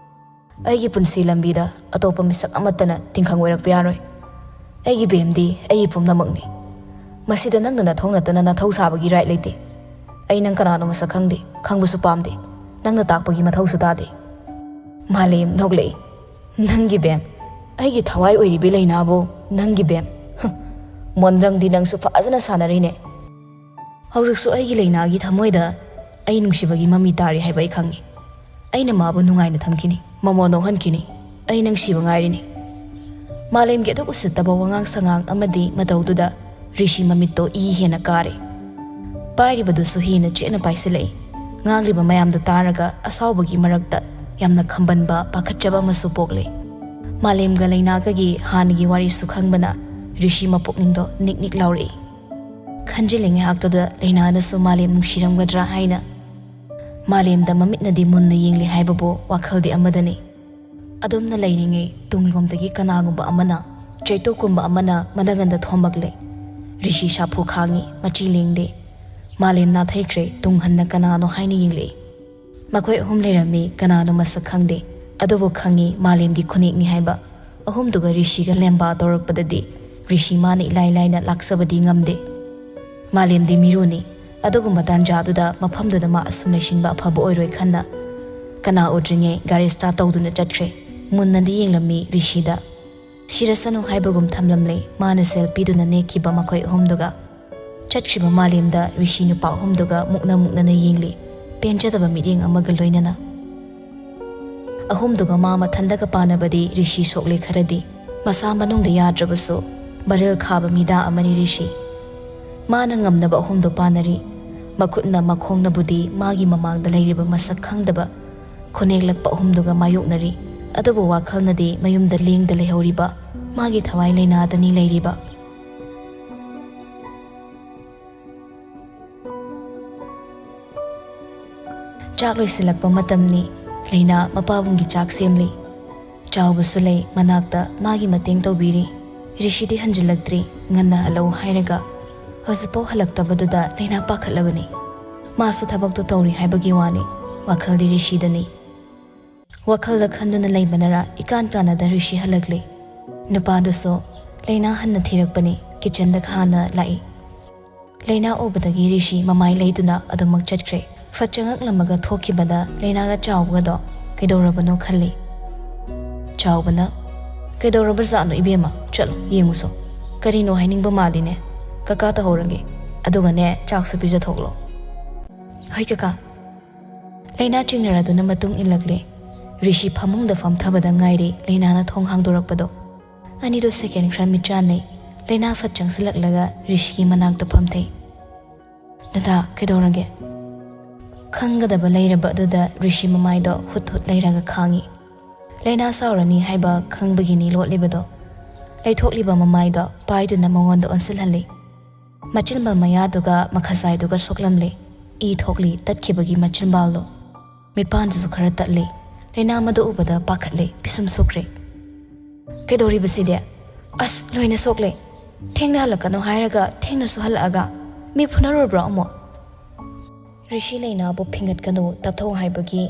"ꯑꯩꯒꯤ ꯄꯨꯟꯁꯤ ꯂꯝꯕꯤꯗ ꯑꯇꯣꯞꯄ ꯃꯤꯁꯛ ꯑꯃꯠꯇꯅ ꯇꯤꯡꯈꯪ ꯑꯣꯏꯔꯛꯄ ꯌꯥꯔꯣꯏ꯫ ꯑꯩꯒꯤ ꯕꯦꯝꯗꯤ ꯑꯩꯒꯤ ꯄꯨꯝꯅꯃꯛꯅꯤ꯫ ꯃꯁꯤꯗ ꯅꯪꯅ ꯅꯊꯧ ꯅꯠꯇꯅ ꯅꯊꯧ ꯁꯥꯕꯒꯤ ꯔꯥꯏꯠ ꯂꯩꯇꯦ꯫ ꯑꯩ ꯅꯪ ꯀꯅꯥꯅꯣ ꯃꯁꯛ ꯈꯪꯗꯦ, ꯈꯪꯕꯁꯨ ꯄꯥꯝꯗꯦ꯫ ꯅꯪꯅ ꯇꯥꯛꯄꯒꯤ ꯃꯊꯧꯁꯨ ꯇꯥꯗꯦ꯫" ꯃꯥꯂꯦꯝ ꯅꯣꯛꯂꯛꯏ꯫ "ꯅꯪꯒꯤ ꯕꯦꯝ? ꯑꯩꯒꯤ ꯊꯋꯥꯏ ꯑꯣꯏꯔꯤꯕꯤ ꯂꯩꯅꯥꯕꯨ ꯅꯪꯒꯤ ꯕꯦꯝ? ꯍꯨꯝ꯫ ꯃꯣꯟꯗ꯭ꯔꯪꯗꯤ ꯅꯪꯁꯨ ꯐꯖꯅ ꯁꯥꯟꯅꯔꯤꯅꯦ꯫ ꯍꯧꯖꯤꯛꯁꯨ ꯑꯩꯒꯤ ꯂꯩꯅꯥꯒꯤ ꯊꯃꯣꯏꯗ ꯑꯩ ꯅꯨꯡꯁꯤꯕꯒꯤ ꯃꯃꯤ ꯇꯥꯔꯤ ꯍꯥꯏꯕ ꯑꯩ ꯈꯪꯉꯤ꯫ ꯑꯩꯅ ꯃꯥꯕꯨ ꯅꯨꯡꯉꯥꯏꯅ ꯊꯝꯈꯤꯅꯤ, ꯃꯃꯣꯟ ꯅꯣꯛꯍꯟꯈꯤꯅꯤ꯫ ꯑꯩ ꯅꯨꯡꯁꯤꯕ ꯉꯥꯏꯔꯤꯅꯤ꯫ ꯃꯥꯂꯦꯝꯒꯤ ꯑꯗꯨꯛ ꯎꯁꯤꯠꯇꯕ ꯋꯥꯉꯥꯡ ꯁꯉꯥꯡ ꯑꯃꯗꯤ ꯃꯇꯧꯗꯨꯗ ꯔꯤꯁꯤ ꯃꯃꯤꯠꯇꯣ ꯏ ꯍꯦꯟꯅ ꯀꯥꯔꯦ꯫ ꯄꯥꯏꯔꯤꯕꯗꯨꯁꯨ ꯍꯦꯟꯅ ꯆꯦꯠꯅ ꯄꯥꯏꯁꯤꯜꯂꯛꯏ꯫ ꯉꯥꯡꯂꯤꯕ ꯃꯌꯥꯝꯗꯨ ꯇꯥꯔꯒ ꯑꯁꯥꯎꯕꯒꯤ ꯃꯔꯛꯇ ꯌꯥꯝꯅ ꯈꯝꯕꯟꯕ, ꯄꯥꯈꯠꯆꯕ ꯑꯃꯁꯨ ꯄꯣꯛꯂꯦ꯫ ꯃꯥꯂꯦꯝꯒ ꯂꯩꯅꯥꯒꯒꯤ ꯍꯥꯟꯅꯒꯤ ꯋꯥꯔꯤꯁꯨ ꯈꯪꯕꯅ ꯔꯤꯁꯤ ꯃꯄꯨꯛꯅꯤꯡꯗꯣ ꯅꯤꯛ ꯅꯤꯛ ꯂꯥꯎꯔꯛꯏ꯫ ꯈꯟꯖꯤꯜꯂꯤ ꯉꯥꯏꯍꯥꯛꯇꯨꯗ ꯂꯩꯅꯥꯅꯁꯨ ꯃꯥꯂꯦꯝ ꯅꯨꯡꯁꯤꯔꯝꯒꯗ꯭ꯔꯥ ꯍꯥꯏꯅ꯫ ꯃꯥꯂꯦꯝꯗ ꯃꯃꯤꯠꯅꯗꯤ ꯃꯨꯟꯅ ꯌꯦꯡꯂꯤ ꯍꯥꯏꯕꯕꯨ ꯋꯥꯈꯜꯗꯤ ꯑꯃꯗꯅꯤ꯫ ꯑꯗꯨꯝꯅ ꯂꯩꯔꯤꯉꯩ ꯇꯨꯡꯂꯣꯝꯗꯒꯤ ꯀꯅꯥꯒꯨꯝꯕ ꯑꯃꯅ, ꯆꯩꯇꯣꯛꯀꯨꯝꯕ ꯑꯃꯅ ꯃꯅꯒꯟꯗ ꯊꯣꯝꯃꯛꯂꯦ꯫ ꯔꯤꯁꯤ ꯁꯥꯐꯨ ꯈꯥꯡꯉꯤ, ꯃꯆꯤ ꯂꯦꯡꯗꯦ꯫ ꯃꯥꯂꯦꯝ ꯅꯥꯊꯩꯈ꯭ꯔꯦ, ꯇꯨꯡ ꯍꯟꯅ ꯀꯅꯥꯅꯣ ꯍꯥꯏꯅ ꯌꯦꯡꯂꯛꯏ꯫ ꯃꯈꯣꯏ ꯑꯍꯨꯝ ꯂꯩꯔꯝꯃꯤ, ꯀꯅꯥꯅꯣ ꯃꯁꯛ ꯈꯪꯗꯦ꯫ ꯑꯗꯨꯕꯨ ꯈꯪꯉꯤ ꯃꯥꯂꯦꯝꯒꯤ ꯈꯨꯅꯦꯛꯅꯤ ꯍꯥꯏꯕ꯫ ꯑꯍꯨꯝꯗꯨꯒ ꯔꯤꯁꯤꯒ ꯂꯦꯝꯕꯥ ꯇꯧꯔꯛꯄꯗꯗꯤ ꯔꯤꯁꯤ ꯃꯥꯅ ꯏꯂꯥꯏ ꯂꯥꯏꯅ ꯂꯥꯛꯆꯕꯗꯤ ꯉꯝꯗꯦ꯫ ꯃꯥꯂꯦꯝꯗꯤ ꯃꯤꯔꯣꯟꯅꯤ꯫ ꯑꯗꯨꯒꯨꯝꯕ ꯇꯥꯟꯖꯥꯗꯨꯗ ꯃꯐꯝꯗꯨꯗ ꯃꯥ ꯑꯁꯨꯝ ꯂꯩꯁꯤꯟꯕ ꯑꯐꯕ ꯑꯣꯏꯔꯣꯏ ꯈꯟꯅ ꯀꯅꯥ ꯎꯗ꯭ꯔꯤꯉꯩ ꯒꯥꯔꯤ ꯁ꯭ꯇꯥꯔꯠ ꯇꯧꯗꯨꯅ ꯆꯠꯈ꯭ꯔꯦ꯫ ꯃꯨꯟꯅꯗꯤ ꯌꯦꯡꯂꯝꯃꯤ ꯔꯤꯁꯤꯗ꯫ ꯁꯤꯔꯁꯅꯨ ꯍꯥꯏꯕꯒꯨꯝ ꯊꯝꯂꯝꯂꯦ ꯃꯥꯅ ꯁꯦꯜ ꯄꯤꯗꯨꯅ ꯅꯦꯛꯈꯤꯕ ꯃꯈꯣꯏ ꯑꯍꯨꯝꯗꯨꯒ꯫ ꯆꯠꯈ꯭ꯔꯤꯕ ꯃꯥꯂꯦꯝꯗ ꯔꯤꯁꯤ ꯅꯨꯄꯥ ꯑꯍꯨꯝꯗꯨꯒ ꯃꯨꯛꯅ ꯃꯨꯛꯅꯅ ꯌꯦꯡꯂꯤ, ꯄꯦꯟꯖꯗꯕ ꯃꯤꯠꯌꯦꯡ ꯑꯃꯒ ꯂꯣꯏꯅꯅ꯫ ꯑꯍꯨꯝꯗꯨꯒ ꯃꯥ ꯃꯊꯟꯗꯒ ꯄꯥꯟꯅꯕꯗꯤ ꯔꯤꯁꯤ ꯁꯣꯛꯂꯦ ꯈꯔꯗꯤ꯫ ꯃꯁꯥ ꯃꯅꯨꯡꯗ ꯌꯥꯗ꯭ꯔꯕꯁꯨ ꯕꯔꯦꯜ ꯈꯥꯕ ꯃꯤꯗꯥ ꯑꯃꯅꯤ ꯔꯤꯁꯤ꯫ ꯃꯥꯅ ꯉꯝꯅꯕ ꯑꯍꯨꯝꯗꯨ ꯄꯥꯟꯅꯔꯤ꯫ ꯃꯈꯨꯠꯅ ꯃꯈꯣꯡꯅꯕꯨꯗꯤ ꯃꯥꯒꯤ ꯃꯃꯥꯡꯗ ꯂꯩꯔꯤꯕ ꯃꯁꯛ ꯈꯪꯗꯕ ꯈꯨꯅꯦꯛꯂꯛꯄ ꯑꯍꯨꯝꯗꯨꯒ ꯃꯥꯌꯣꯛꯅꯔꯤ꯫ ꯑꯗꯨꯕꯨ ꯋꯥꯈꯜꯅꯗꯤ ꯃꯌꯨꯝꯗ ꯂꯦꯡꯗ ꯂꯩꯍꯧꯔꯤꯕ ꯃꯥꯒꯤ ꯊꯋꯥꯏ ꯂꯩꯅꯥꯗꯅꯤ ꯂꯩꯔꯤꯕ꯫ ꯆꯥꯛ ꯂꯣꯏꯁꯤꯜꯂꯛꯄ ꯃꯇꯝꯅꯤ꯫ ꯂꯩꯅꯥ ꯃꯄꯥꯕꯨꯡꯒꯤ ꯆꯥꯛ ꯁꯦꯝꯂꯤ꯫ ꯆꯥꯎꯕꯁꯨ ꯂꯩ ꯃꯅꯥꯛꯇ ꯃꯥꯒꯤ ꯃꯇꯦꯡ ꯇꯧꯕꯤꯔꯤ꯫ ꯔꯤꯁꯤꯗꯤ ꯍꯟꯖꯤꯜꯂꯛꯇ꯭ꯔꯤ, ꯉꯟꯅ ꯍꯜꯂꯛꯎ ꯍꯥꯏꯔꯒ ꯍꯧꯖꯤꯛꯐꯥꯎ ꯍꯜꯂꯛꯇꯕꯗꯨꯗ ꯂꯩꯅꯥ ꯄꯥꯈꯠꯂꯕꯅꯤ꯫ ꯃꯥꯁꯨ ꯊꯕꯛꯇꯣ ꯇꯧꯔꯤ ꯍꯥꯏꯕꯒꯤ ꯋꯥꯅꯤ, ꯋꯥꯈꯜꯗꯤ ꯔꯤꯁꯤꯗꯅꯤ꯫ ꯋꯥꯈꯜꯗ ꯈꯟꯗꯨꯅ ꯂꯩꯕꯅꯔ ꯏꯀꯥꯟ ꯀꯥꯟꯅꯗ ꯔꯤꯁꯤ ꯍꯜꯂꯛꯂꯦ꯫ ꯅꯨꯄꯥꯗꯨꯁꯨ ꯂꯩꯅꯥ ꯍꯟꯅ ꯊꯤꯔꯛꯄꯅꯤ, ꯀꯤꯆꯟꯗ ꯍꯥꯟꯅ ꯂꯥꯛꯏ꯫ ꯂꯩꯅꯥ ꯎꯕꯗꯒꯤ ꯔꯤꯁꯤ ꯃꯃꯥꯏ ꯂꯩꯗꯨꯅ ꯑꯗꯨꯃꯛ ꯆꯠꯈ꯭ꯔꯦ꯫ ꯐꯠ ꯆꯪꯉꯛꯂꯝꯃꯒ ꯊꯣꯛꯈꯤꯕꯗ ꯂꯩꯅꯥꯒ ꯆꯥꯎꯕꯒꯗꯣ ꯀꯩꯗꯧꯔꯕꯅꯣ ꯈꯜꯂꯤ꯫ ꯆꯥꯎꯕꯅ, "ꯀꯩꯗꯧꯔꯕꯖꯥꯠꯅꯣ ꯏꯕꯦꯝꯃ? ꯆꯠꯂꯣ ꯌꯦꯡꯉꯨꯁꯣ꯫ "ꯀꯔꯤꯅꯣ ꯍꯥꯏꯅꯤꯡꯕ ꯃꯥꯜꯂꯤꯅꯦ꯫ ꯀꯀꯥ ꯇꯧꯍꯧꯔꯒꯦ꯫ ꯑꯗꯨꯒꯅꯦ, ꯆꯥꯛꯁꯨ ꯄꯤꯖꯊꯣꯛꯂꯣ꯫" "ꯍꯣꯏ ꯀꯀꯥ꯫" ꯂꯩꯅꯥ ꯆꯤꯡꯅꯔꯗꯨꯅ ꯃꯇꯨꯡ ꯏꯜꯂꯛꯂꯦ꯫ ꯔꯤꯁꯤ ꯐꯃꯨꯡꯗ ꯐꯝꯊꯕꯗ ꯉꯥꯏꯔꯤ ꯂꯩꯅꯥꯅ ꯊꯣꯡ ꯍꯥꯡꯗꯣꯔꯛꯄꯗꯣ꯫ ꯑꯅꯤꯗꯣ ꯁꯦꯀꯦꯟ ꯈꯔ ꯃꯤꯠꯆꯥꯟꯅꯩ꯫ ꯂꯩꯅꯥ ꯐꯠ ꯆꯪꯁꯤꯜꯂꯛꯂꯒ ꯔꯤꯁꯤꯒꯤ ꯃꯅꯥꯛꯇ ꯐꯝꯊꯩ꯫ "ꯗꯗꯥ, ꯀꯩꯗꯧꯔꯒꯦ?" ꯈꯪꯒꯗꯕ ꯂꯩꯔꯕ ꯑꯗꯨꯗ ꯔꯤꯁꯤ ꯃꯃꯥꯏꯗꯣ ꯍꯨꯠ ꯍꯨꯠ ꯂꯩꯔꯒ ꯈꯥꯡꯉꯤ꯫ ꯂꯩꯅꯥ ꯁꯥꯎꯔꯅꯤ ꯍꯥꯏꯕ ꯈꯪꯕꯒꯤꯅꯤ ꯂꯣꯠꯂꯤꯕꯗꯣ꯫ ꯂꯩꯊꯣꯛꯂꯤꯕ ꯃꯃꯥꯏꯗꯣ ꯄꯥꯏꯗꯨꯅ ꯃꯉꯣꯟꯗ ꯑꯣꯟꯁꯤꯜꯍꯜꯂꯤ꯫ ꯃꯆꯤꯟꯕꯥꯜ ꯃꯌꯥꯗꯨꯒ ꯃꯈꯖꯥꯏꯗꯨꯒ ꯁꯣꯛꯂꯝꯂꯦ꯫ ꯏ ꯊꯣꯛꯂꯤ ꯇꯠꯈꯤꯕꯒꯤ ꯃꯆꯤꯟꯕꯥꯜꯗꯣ꯫ ꯃꯤꯠꯄꯥꯟꯗꯨꯁꯨ ꯈꯔ ꯇꯠꯂꯤ꯫ ꯂꯩꯅꯥ ꯃꯗꯨ ꯎꯕꯗ ꯄꯥꯈꯠꯂꯦ, ꯄꯤꯁꯨꯝ ꯁꯨꯛꯈ꯭ꯔꯦ꯫ "ꯀꯩꯗꯧꯔꯤꯕꯁꯤꯗꯤ? ꯑꯁ, ꯂꯣꯏꯅ ꯁꯣꯛꯂꯦ꯫ ꯊꯦꯡꯅ ꯍꯜꯂꯛꯀꯅꯨ ꯍꯥꯏꯔꯒ ꯊꯦꯡꯅꯁꯨ ꯍꯜꯂꯛꯑꯒ꯫ ꯃꯤ ꯐꯨꯅꯔꯨꯔꯕ꯭ꯔꯣ ꯑꯃꯨꯛ?" ꯔꯤꯁꯤ ꯂꯩꯅꯥꯕꯨ ꯐꯤꯡꯒꯠꯀꯅꯨ, ꯇꯞꯊꯧ ꯍꯥꯏꯕꯒꯤ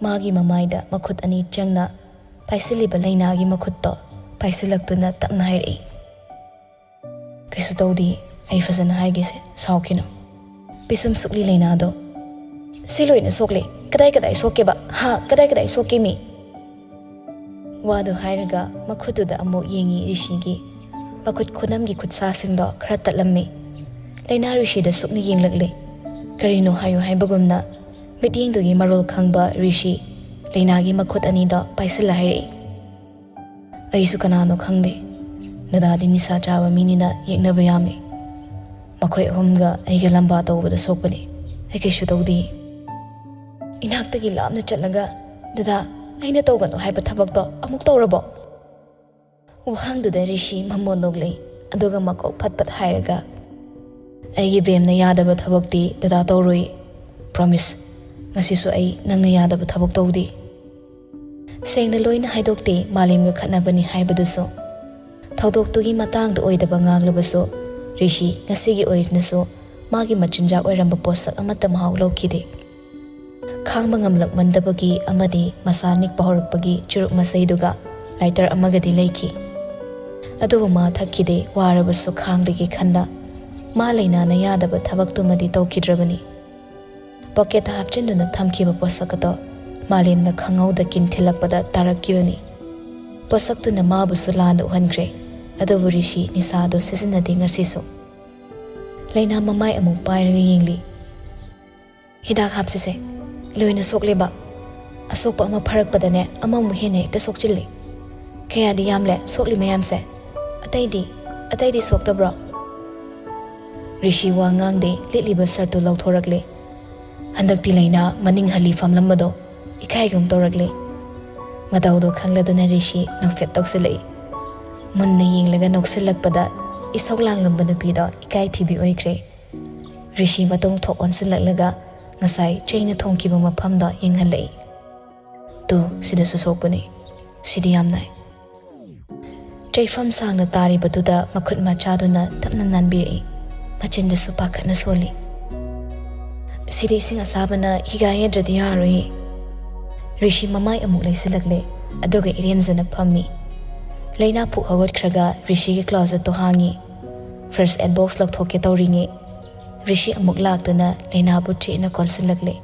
ꯃꯥꯒꯤ ꯃꯃꯥꯏꯗ ꯃꯈꯨꯠ ꯑꯅꯤ ꯆꯪꯅ ꯄꯥꯏꯁꯤꯜꯂꯤꯕ ꯂꯩꯅꯥꯒꯤ ꯃꯈꯨꯠꯇꯣ ꯄꯥꯏꯁꯤꯜꯂꯛꯇꯨꯅ ꯇꯞꯅ ꯍꯥꯏꯔꯛꯏ꯫ "ꯀꯩꯁꯨ ꯇꯧꯗꯦ, ꯑꯩ ꯐꯖꯅ ꯍꯥꯏꯒꯦꯁꯦ, ꯁꯥꯎꯈꯤꯅꯨ꯫" ꯄꯤꯁꯨꯝ ꯁꯨꯛꯂꯤ ꯂꯩꯅꯥꯗꯣ꯫ "ꯁꯤ ꯂꯣꯏꯅ ꯁꯣꯛꯂꯦ꯫ ꯀꯗꯥꯏ ꯀꯗꯥꯏ ꯁꯣꯛꯀꯦꯕ? ꯍꯥ? ꯀꯗꯥꯏ ꯀꯗꯥꯏ ꯁꯣꯛꯀꯦ ꯃꯤ?" ꯋꯥꯗꯨ ꯍꯥꯏꯔꯒ ꯃꯈꯨꯠꯇꯨꯗ ꯑꯃꯨꯛ ꯌꯦꯡꯉꯤ ꯔꯤꯁꯤꯒꯤ꯫ ꯃꯈꯨꯠ ꯈꯨꯅꯝꯒꯤ ꯈꯨꯠꯁꯥꯁꯤꯡꯗꯣ ꯈꯔ ꯇꯠꯂꯝꯃꯤ꯫ ꯂꯩꯅꯥ ꯔꯤꯁꯤꯗ ꯁꯨꯛꯅ ꯌꯦꯡꯂꯛꯂꯦ꯫ ꯀꯔꯤꯅꯣ ꯍꯥꯏꯌꯨ ꯍꯥꯏꯕꯒꯨꯝꯅ ꯃꯤꯠꯌꯦꯡꯗꯨꯒꯤ ꯃꯔꯣꯜ ꯈꯪꯕ ꯔꯤꯁꯤ ꯂꯩꯅꯥꯒꯤ ꯃꯈꯨꯠ ꯑꯅꯤꯗꯣ ꯄꯥꯏꯁꯤꯜꯂ ꯍꯥꯏꯔꯛꯏ꯫ "ꯑꯩꯁꯨ ꯀꯅꯥꯅꯣ ꯈꯪꯗꯦ꯫ ꯗꯗꯥꯗꯤ ꯅꯤꯁꯥ ꯆꯥꯕ ꯃꯤꯅꯤꯅ ꯌꯦꯛꯅꯕ ꯌꯥꯝꯃꯤ꯫ ꯃꯈꯣꯏ ꯑꯍꯨꯝꯒ ꯑꯩꯒ ꯂꯝꯕꯥ ꯇꯧꯕꯗ ꯁꯣꯛꯄꯅꯤ꯫ ꯑꯩ ꯀꯩꯁꯨ ꯇꯧꯗꯦ꯫" "ꯏꯅꯥꯛꯇꯒꯤ ꯂꯥꯞꯅ ꯆꯠꯂꯒ, 'ꯗꯗꯥ, ꯑꯩꯅ ꯇꯧꯒꯅꯨ ꯍꯥꯏꯕ ꯊꯕꯛꯇꯣ ꯑꯃꯨꯛ ꯇꯧꯔꯕꯣ?'" ꯋꯥꯍꯪꯗꯨꯗ ꯔꯤꯁꯤ ꯃꯃꯣꯟ ꯅꯣꯛꯂꯛꯏ, ꯑꯗꯨꯒ ꯃꯀꯣꯛ ꯐꯠ ꯐꯠ ꯍꯥꯏꯔꯒ, "ꯑꯩꯒꯤ ꯕꯦꯝꯅ ꯌꯥꯗꯕ ꯊꯕꯛꯇꯤ ꯗꯗꯥ ꯇꯧꯔꯣꯏ꯫ ꯄ꯭ꯔꯣꯃꯤꯁ, ꯉꯁꯤꯁꯨ ꯑꯩ ꯅꯪꯅ ꯌꯥꯗꯕ ꯊꯕꯛ ꯇꯧꯗꯦ꯫" ꯁꯦꯡꯅ ꯂꯣꯏꯅ ꯍꯥꯏꯗꯣꯛꯇꯦ ꯃꯥꯂꯦꯝꯒ ꯈꯠꯅꯕꯅꯤ ꯍꯥꯏꯕꯗꯨꯁꯨ꯫ ꯊꯧꯗꯣꯛꯇꯨꯒꯤ ꯃꯇꯥꯡꯗ ꯑꯣꯏꯗꯕ ꯉꯥꯡꯂꯕꯁꯨ, ꯔꯤꯁꯤ ꯉꯁꯤꯒꯤ ꯑꯣꯏꯅꯁꯨ ꯃꯥꯒꯤ ꯃꯆꯤꯟꯖꯥꯛ ꯑꯣꯏꯔꯝꯕ ꯄꯣꯠꯁꯛ ꯑꯃꯠꯇ ꯃꯍꯥꯎ ꯂꯧꯈꯤꯗꯦ꯫ ꯈꯥꯡꯕ ꯉꯝꯂꯛꯃꯟꯗꯕꯒꯤ ꯑꯃꯗꯤ ꯃꯁꯥ ꯅꯤꯛꯄ ꯍꯧꯔꯛꯄꯒꯤ ꯆꯨꯔꯨꯞ ꯃꯆꯩꯗꯨꯒ ꯂꯥꯏꯇꯔ ꯑꯃꯒꯗꯤ ꯂꯩꯈꯤ꯫ ꯑꯗꯨꯕꯨ ꯃꯥ ꯊꯛꯈꯤꯗꯦ, ꯋꯥꯔꯕꯁꯨ ꯈꯥꯡꯂꯒꯦ ꯈꯟꯅ ꯃꯥ ꯂꯩꯅꯥꯅ ꯌꯥꯗꯕ ꯊꯕꯛꯇꯨꯃꯗꯤ ꯇꯧꯈꯤꯗ꯭ꯔꯕꯅꯤ꯫ ꯄꯣꯀꯦꯠꯇ ꯍꯥꯞꯆꯤꯟꯗꯨꯅ ꯊꯝꯈꯤꯕ ꯄꯣꯠꯁꯛ ꯑꯗꯣ ꯃꯥꯂꯦꯝꯅ ꯈꯪꯍꯧꯗ ꯀꯤꯟ ꯊꯤꯜꯂꯛꯄꯗ ꯇꯥꯔꯛꯈꯤꯕꯅꯤ꯫ ꯄꯣꯠꯁꯛꯇꯨꯅ ꯃꯥꯕꯨꯁꯨ ꯂꯥꯟꯅ ꯎꯍꯟꯈ꯭ꯔꯦ꯫ ꯑꯗꯨꯕꯨ ꯔꯤꯁꯤ ꯅꯤꯁꯥꯗꯣ ꯁꯤꯖꯤꯟꯅꯗꯦ ꯉꯁꯤꯁꯨ꯫ ꯂꯩꯅꯥ ꯃꯃꯥꯏ ꯑꯃꯨꯛ ꯄꯥꯏꯔꯒ ꯌꯦꯡꯂꯤ꯫ "ꯍꯤꯗꯥꯛ ꯍꯥꯞꯁꯤꯁꯦ꯫ ꯂꯣꯏꯅ ꯁꯣꯛꯂꯦꯕ꯫ ꯑꯁꯣꯛꯄ ꯑꯃ ꯐꯔꯛꯄꯗꯅꯦ, ꯑꯃꯃꯨꯛ ꯍꯦꯟꯅ ꯍꯦꯛꯇ ꯁꯣꯛꯆꯤꯜꯂꯤ꯫ ꯀꯌꯥꯗꯤ ꯌꯥꯝꯂꯦ ꯁꯣꯛꯂꯤ ꯃꯌꯥꯝꯁꯦ꯫ ꯑꯇꯩꯗꯤ, ꯑꯇꯩꯗꯤ ꯁꯣꯛꯇꯕ꯭ꯔꯣ?" ꯔꯤꯁꯤ ꯋꯥ ꯉꯥꯡꯗꯦ, ꯂꯤꯠꯂꯤꯕ ꯁꯔꯠꯇꯨ ꯂꯧꯊꯣꯔꯛꯂꯦ꯫ ꯍꯟꯗꯛꯇꯤ ꯂꯩꯅꯥ ꯃꯅꯤꯡ ꯍꯜꯂꯤ ꯐꯝꯂꯝꯕꯗꯣ ꯏꯀꯥꯏꯒꯨꯝ ꯇꯧꯔꯛꯂꯦ꯫ ꯃꯇꯧꯗꯣ ꯈꯪꯂꯗꯅ ꯔꯤꯁꯤ ꯅꯣꯛꯐꯦꯠ ꯇꯧꯁꯤꯜꯂꯛꯏ꯫ ꯃꯨꯟꯅ ꯌꯦꯡꯂꯒ ꯅꯣꯛꯁꯤꯜꯂꯛꯄꯗ ꯏꯁꯧ ꯂꯥꯡꯂꯝꯕ ꯅꯨꯄꯤꯗꯣ ꯏꯀꯥꯏ ꯊꯤꯕꯤ ꯑꯣꯏꯈ꯭ꯔꯦ꯫ ꯔꯤꯁꯤ ꯃꯇꯨꯡ ꯊꯣꯛ ꯑꯣꯟꯁꯤꯜꯂꯛꯂꯒ ꯉꯁꯥꯏ ꯆꯩꯅ ꯊꯣꯝꯈꯤꯕ ꯃꯐꯝꯗꯣ ꯌꯦꯡꯍꯜꯂꯛꯏ꯫ "ꯇꯨ, ꯁꯤꯗꯁꯨ ꯁꯣꯛꯄꯅꯤ꯫ ꯁꯤꯗꯤ ꯌꯥꯝ ꯅꯥꯏ꯫" ꯆꯩꯐꯝ ꯁꯥꯡꯅ ꯇꯥꯔꯤꯕꯗꯨꯗ ꯃꯈꯨꯠ ꯃꯆꯥꯗꯨꯅ ꯇꯞꯅ ꯅꯥꯟꯕꯤꯔꯛꯏ꯫ ꯃꯆꯤꯟꯗꯨꯁꯨ ꯄꯥꯈꯠꯅ ꯁꯣꯜꯂꯤ꯫ "ꯁꯤꯗꯤ ꯏꯁꯤꯡ ꯑꯁꯥꯕꯅ ꯍꯤꯒꯥꯏ ꯌꯥꯗ꯭ꯔꯗꯤ ꯌꯥꯔꯣꯏꯌꯦ꯫" ꯔꯤꯁꯤ ꯃꯃꯥꯏ ꯑꯃꯨꯛ ꯂꯩꯁꯤꯜꯂꯛꯂꯦ, ꯑꯗꯨꯒ ꯏꯔꯦꯟꯖꯅ ꯐꯝꯃꯤ꯫ ꯂꯩꯅꯥ ꯄꯨꯛ ꯍꯧꯒꯠꯈ꯭ꯔꯒ ꯔꯤꯁꯤꯒꯤ ꯀ꯭ꯂꯣꯖꯦꯠꯇꯣ ꯍꯥꯡꯉꯤ꯫ ꯐꯥꯔꯁ ꯑꯦꯗ ꯕꯣꯛꯁ ꯂꯧꯊꯣꯛꯀꯦ ꯇꯧꯔꯤꯉꯩ, ꯔꯤꯁꯤ ꯑꯃꯨꯛ ꯂꯥꯛꯇꯨꯅ ꯂꯩꯅꯥꯕꯨ ꯆꯦꯠꯅ ꯀꯣꯟꯁꯤꯜꯂꯛꯂꯦ꯫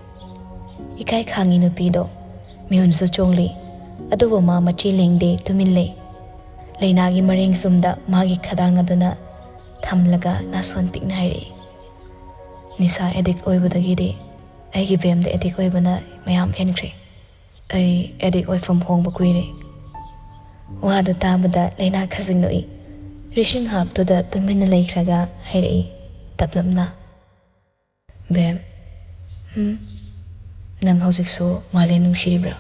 ꯏꯀꯥꯏ ꯈꯥꯡꯉꯤ ꯅꯨꯄꯤꯗꯣ꯫ ꯃꯤꯍꯨꯟꯁꯨ ꯆꯣꯡꯂꯤ꯫ ꯑꯗꯨꯕꯨ ꯃꯥ ꯃꯆꯤ ꯂꯦꯡꯗꯦ, ꯇꯨꯃꯤꯟ ꯂꯩ꯫ ꯂꯩꯅꯥꯒꯤ ꯃꯔꯦꯡ ꯆꯨꯝꯗ ꯃꯥꯒꯤ ꯈꯗꯥꯡ ꯑꯗꯨꯅ ꯊꯝꯂꯒ ꯅꯥꯁꯣꯟ ꯄꯤꯛꯅ ꯍꯥꯏꯔꯛꯏ, "ꯅꯤꯁꯥ ꯑꯦꯗꯤꯛ ꯑꯣꯏꯕꯗꯒꯤꯗꯤ ꯑꯩꯒꯤ ꯕꯦꯝꯗ ꯑꯦꯗꯤꯛ ꯑꯣꯏꯕꯅ ꯃꯌꯥꯝ ꯍꯦꯟꯈ꯭ꯔꯦ꯫ ꯑꯩ ꯑꯦꯗꯤꯛ ꯑꯣꯏꯐꯝ ꯍꯣꯡꯕ ꯀꯨꯏꯔꯦ꯫" ꯋꯥꯗꯨ ꯇꯥꯕꯗ ꯂꯩꯅꯥ ꯈꯖꯤꯛ ꯅꯣꯛꯏ꯫ ꯔꯤꯁꯤꯡ ꯍꯥꯞꯇꯨꯗ ꯇꯨꯃꯤꯟꯅ ꯂꯩꯈ꯭ꯔꯒ ꯍꯥꯏꯔꯛꯏ ꯇꯞꯂꯞꯅ, "ꯕꯦꯝ, ꯍꯨꯝ, ꯅꯪ ꯍꯧꯖꯤꯛꯁꯨ ꯃꯥꯂꯦꯝ ꯅꯨꯡꯁꯤꯔꯤꯕ꯭ꯔꯥ?"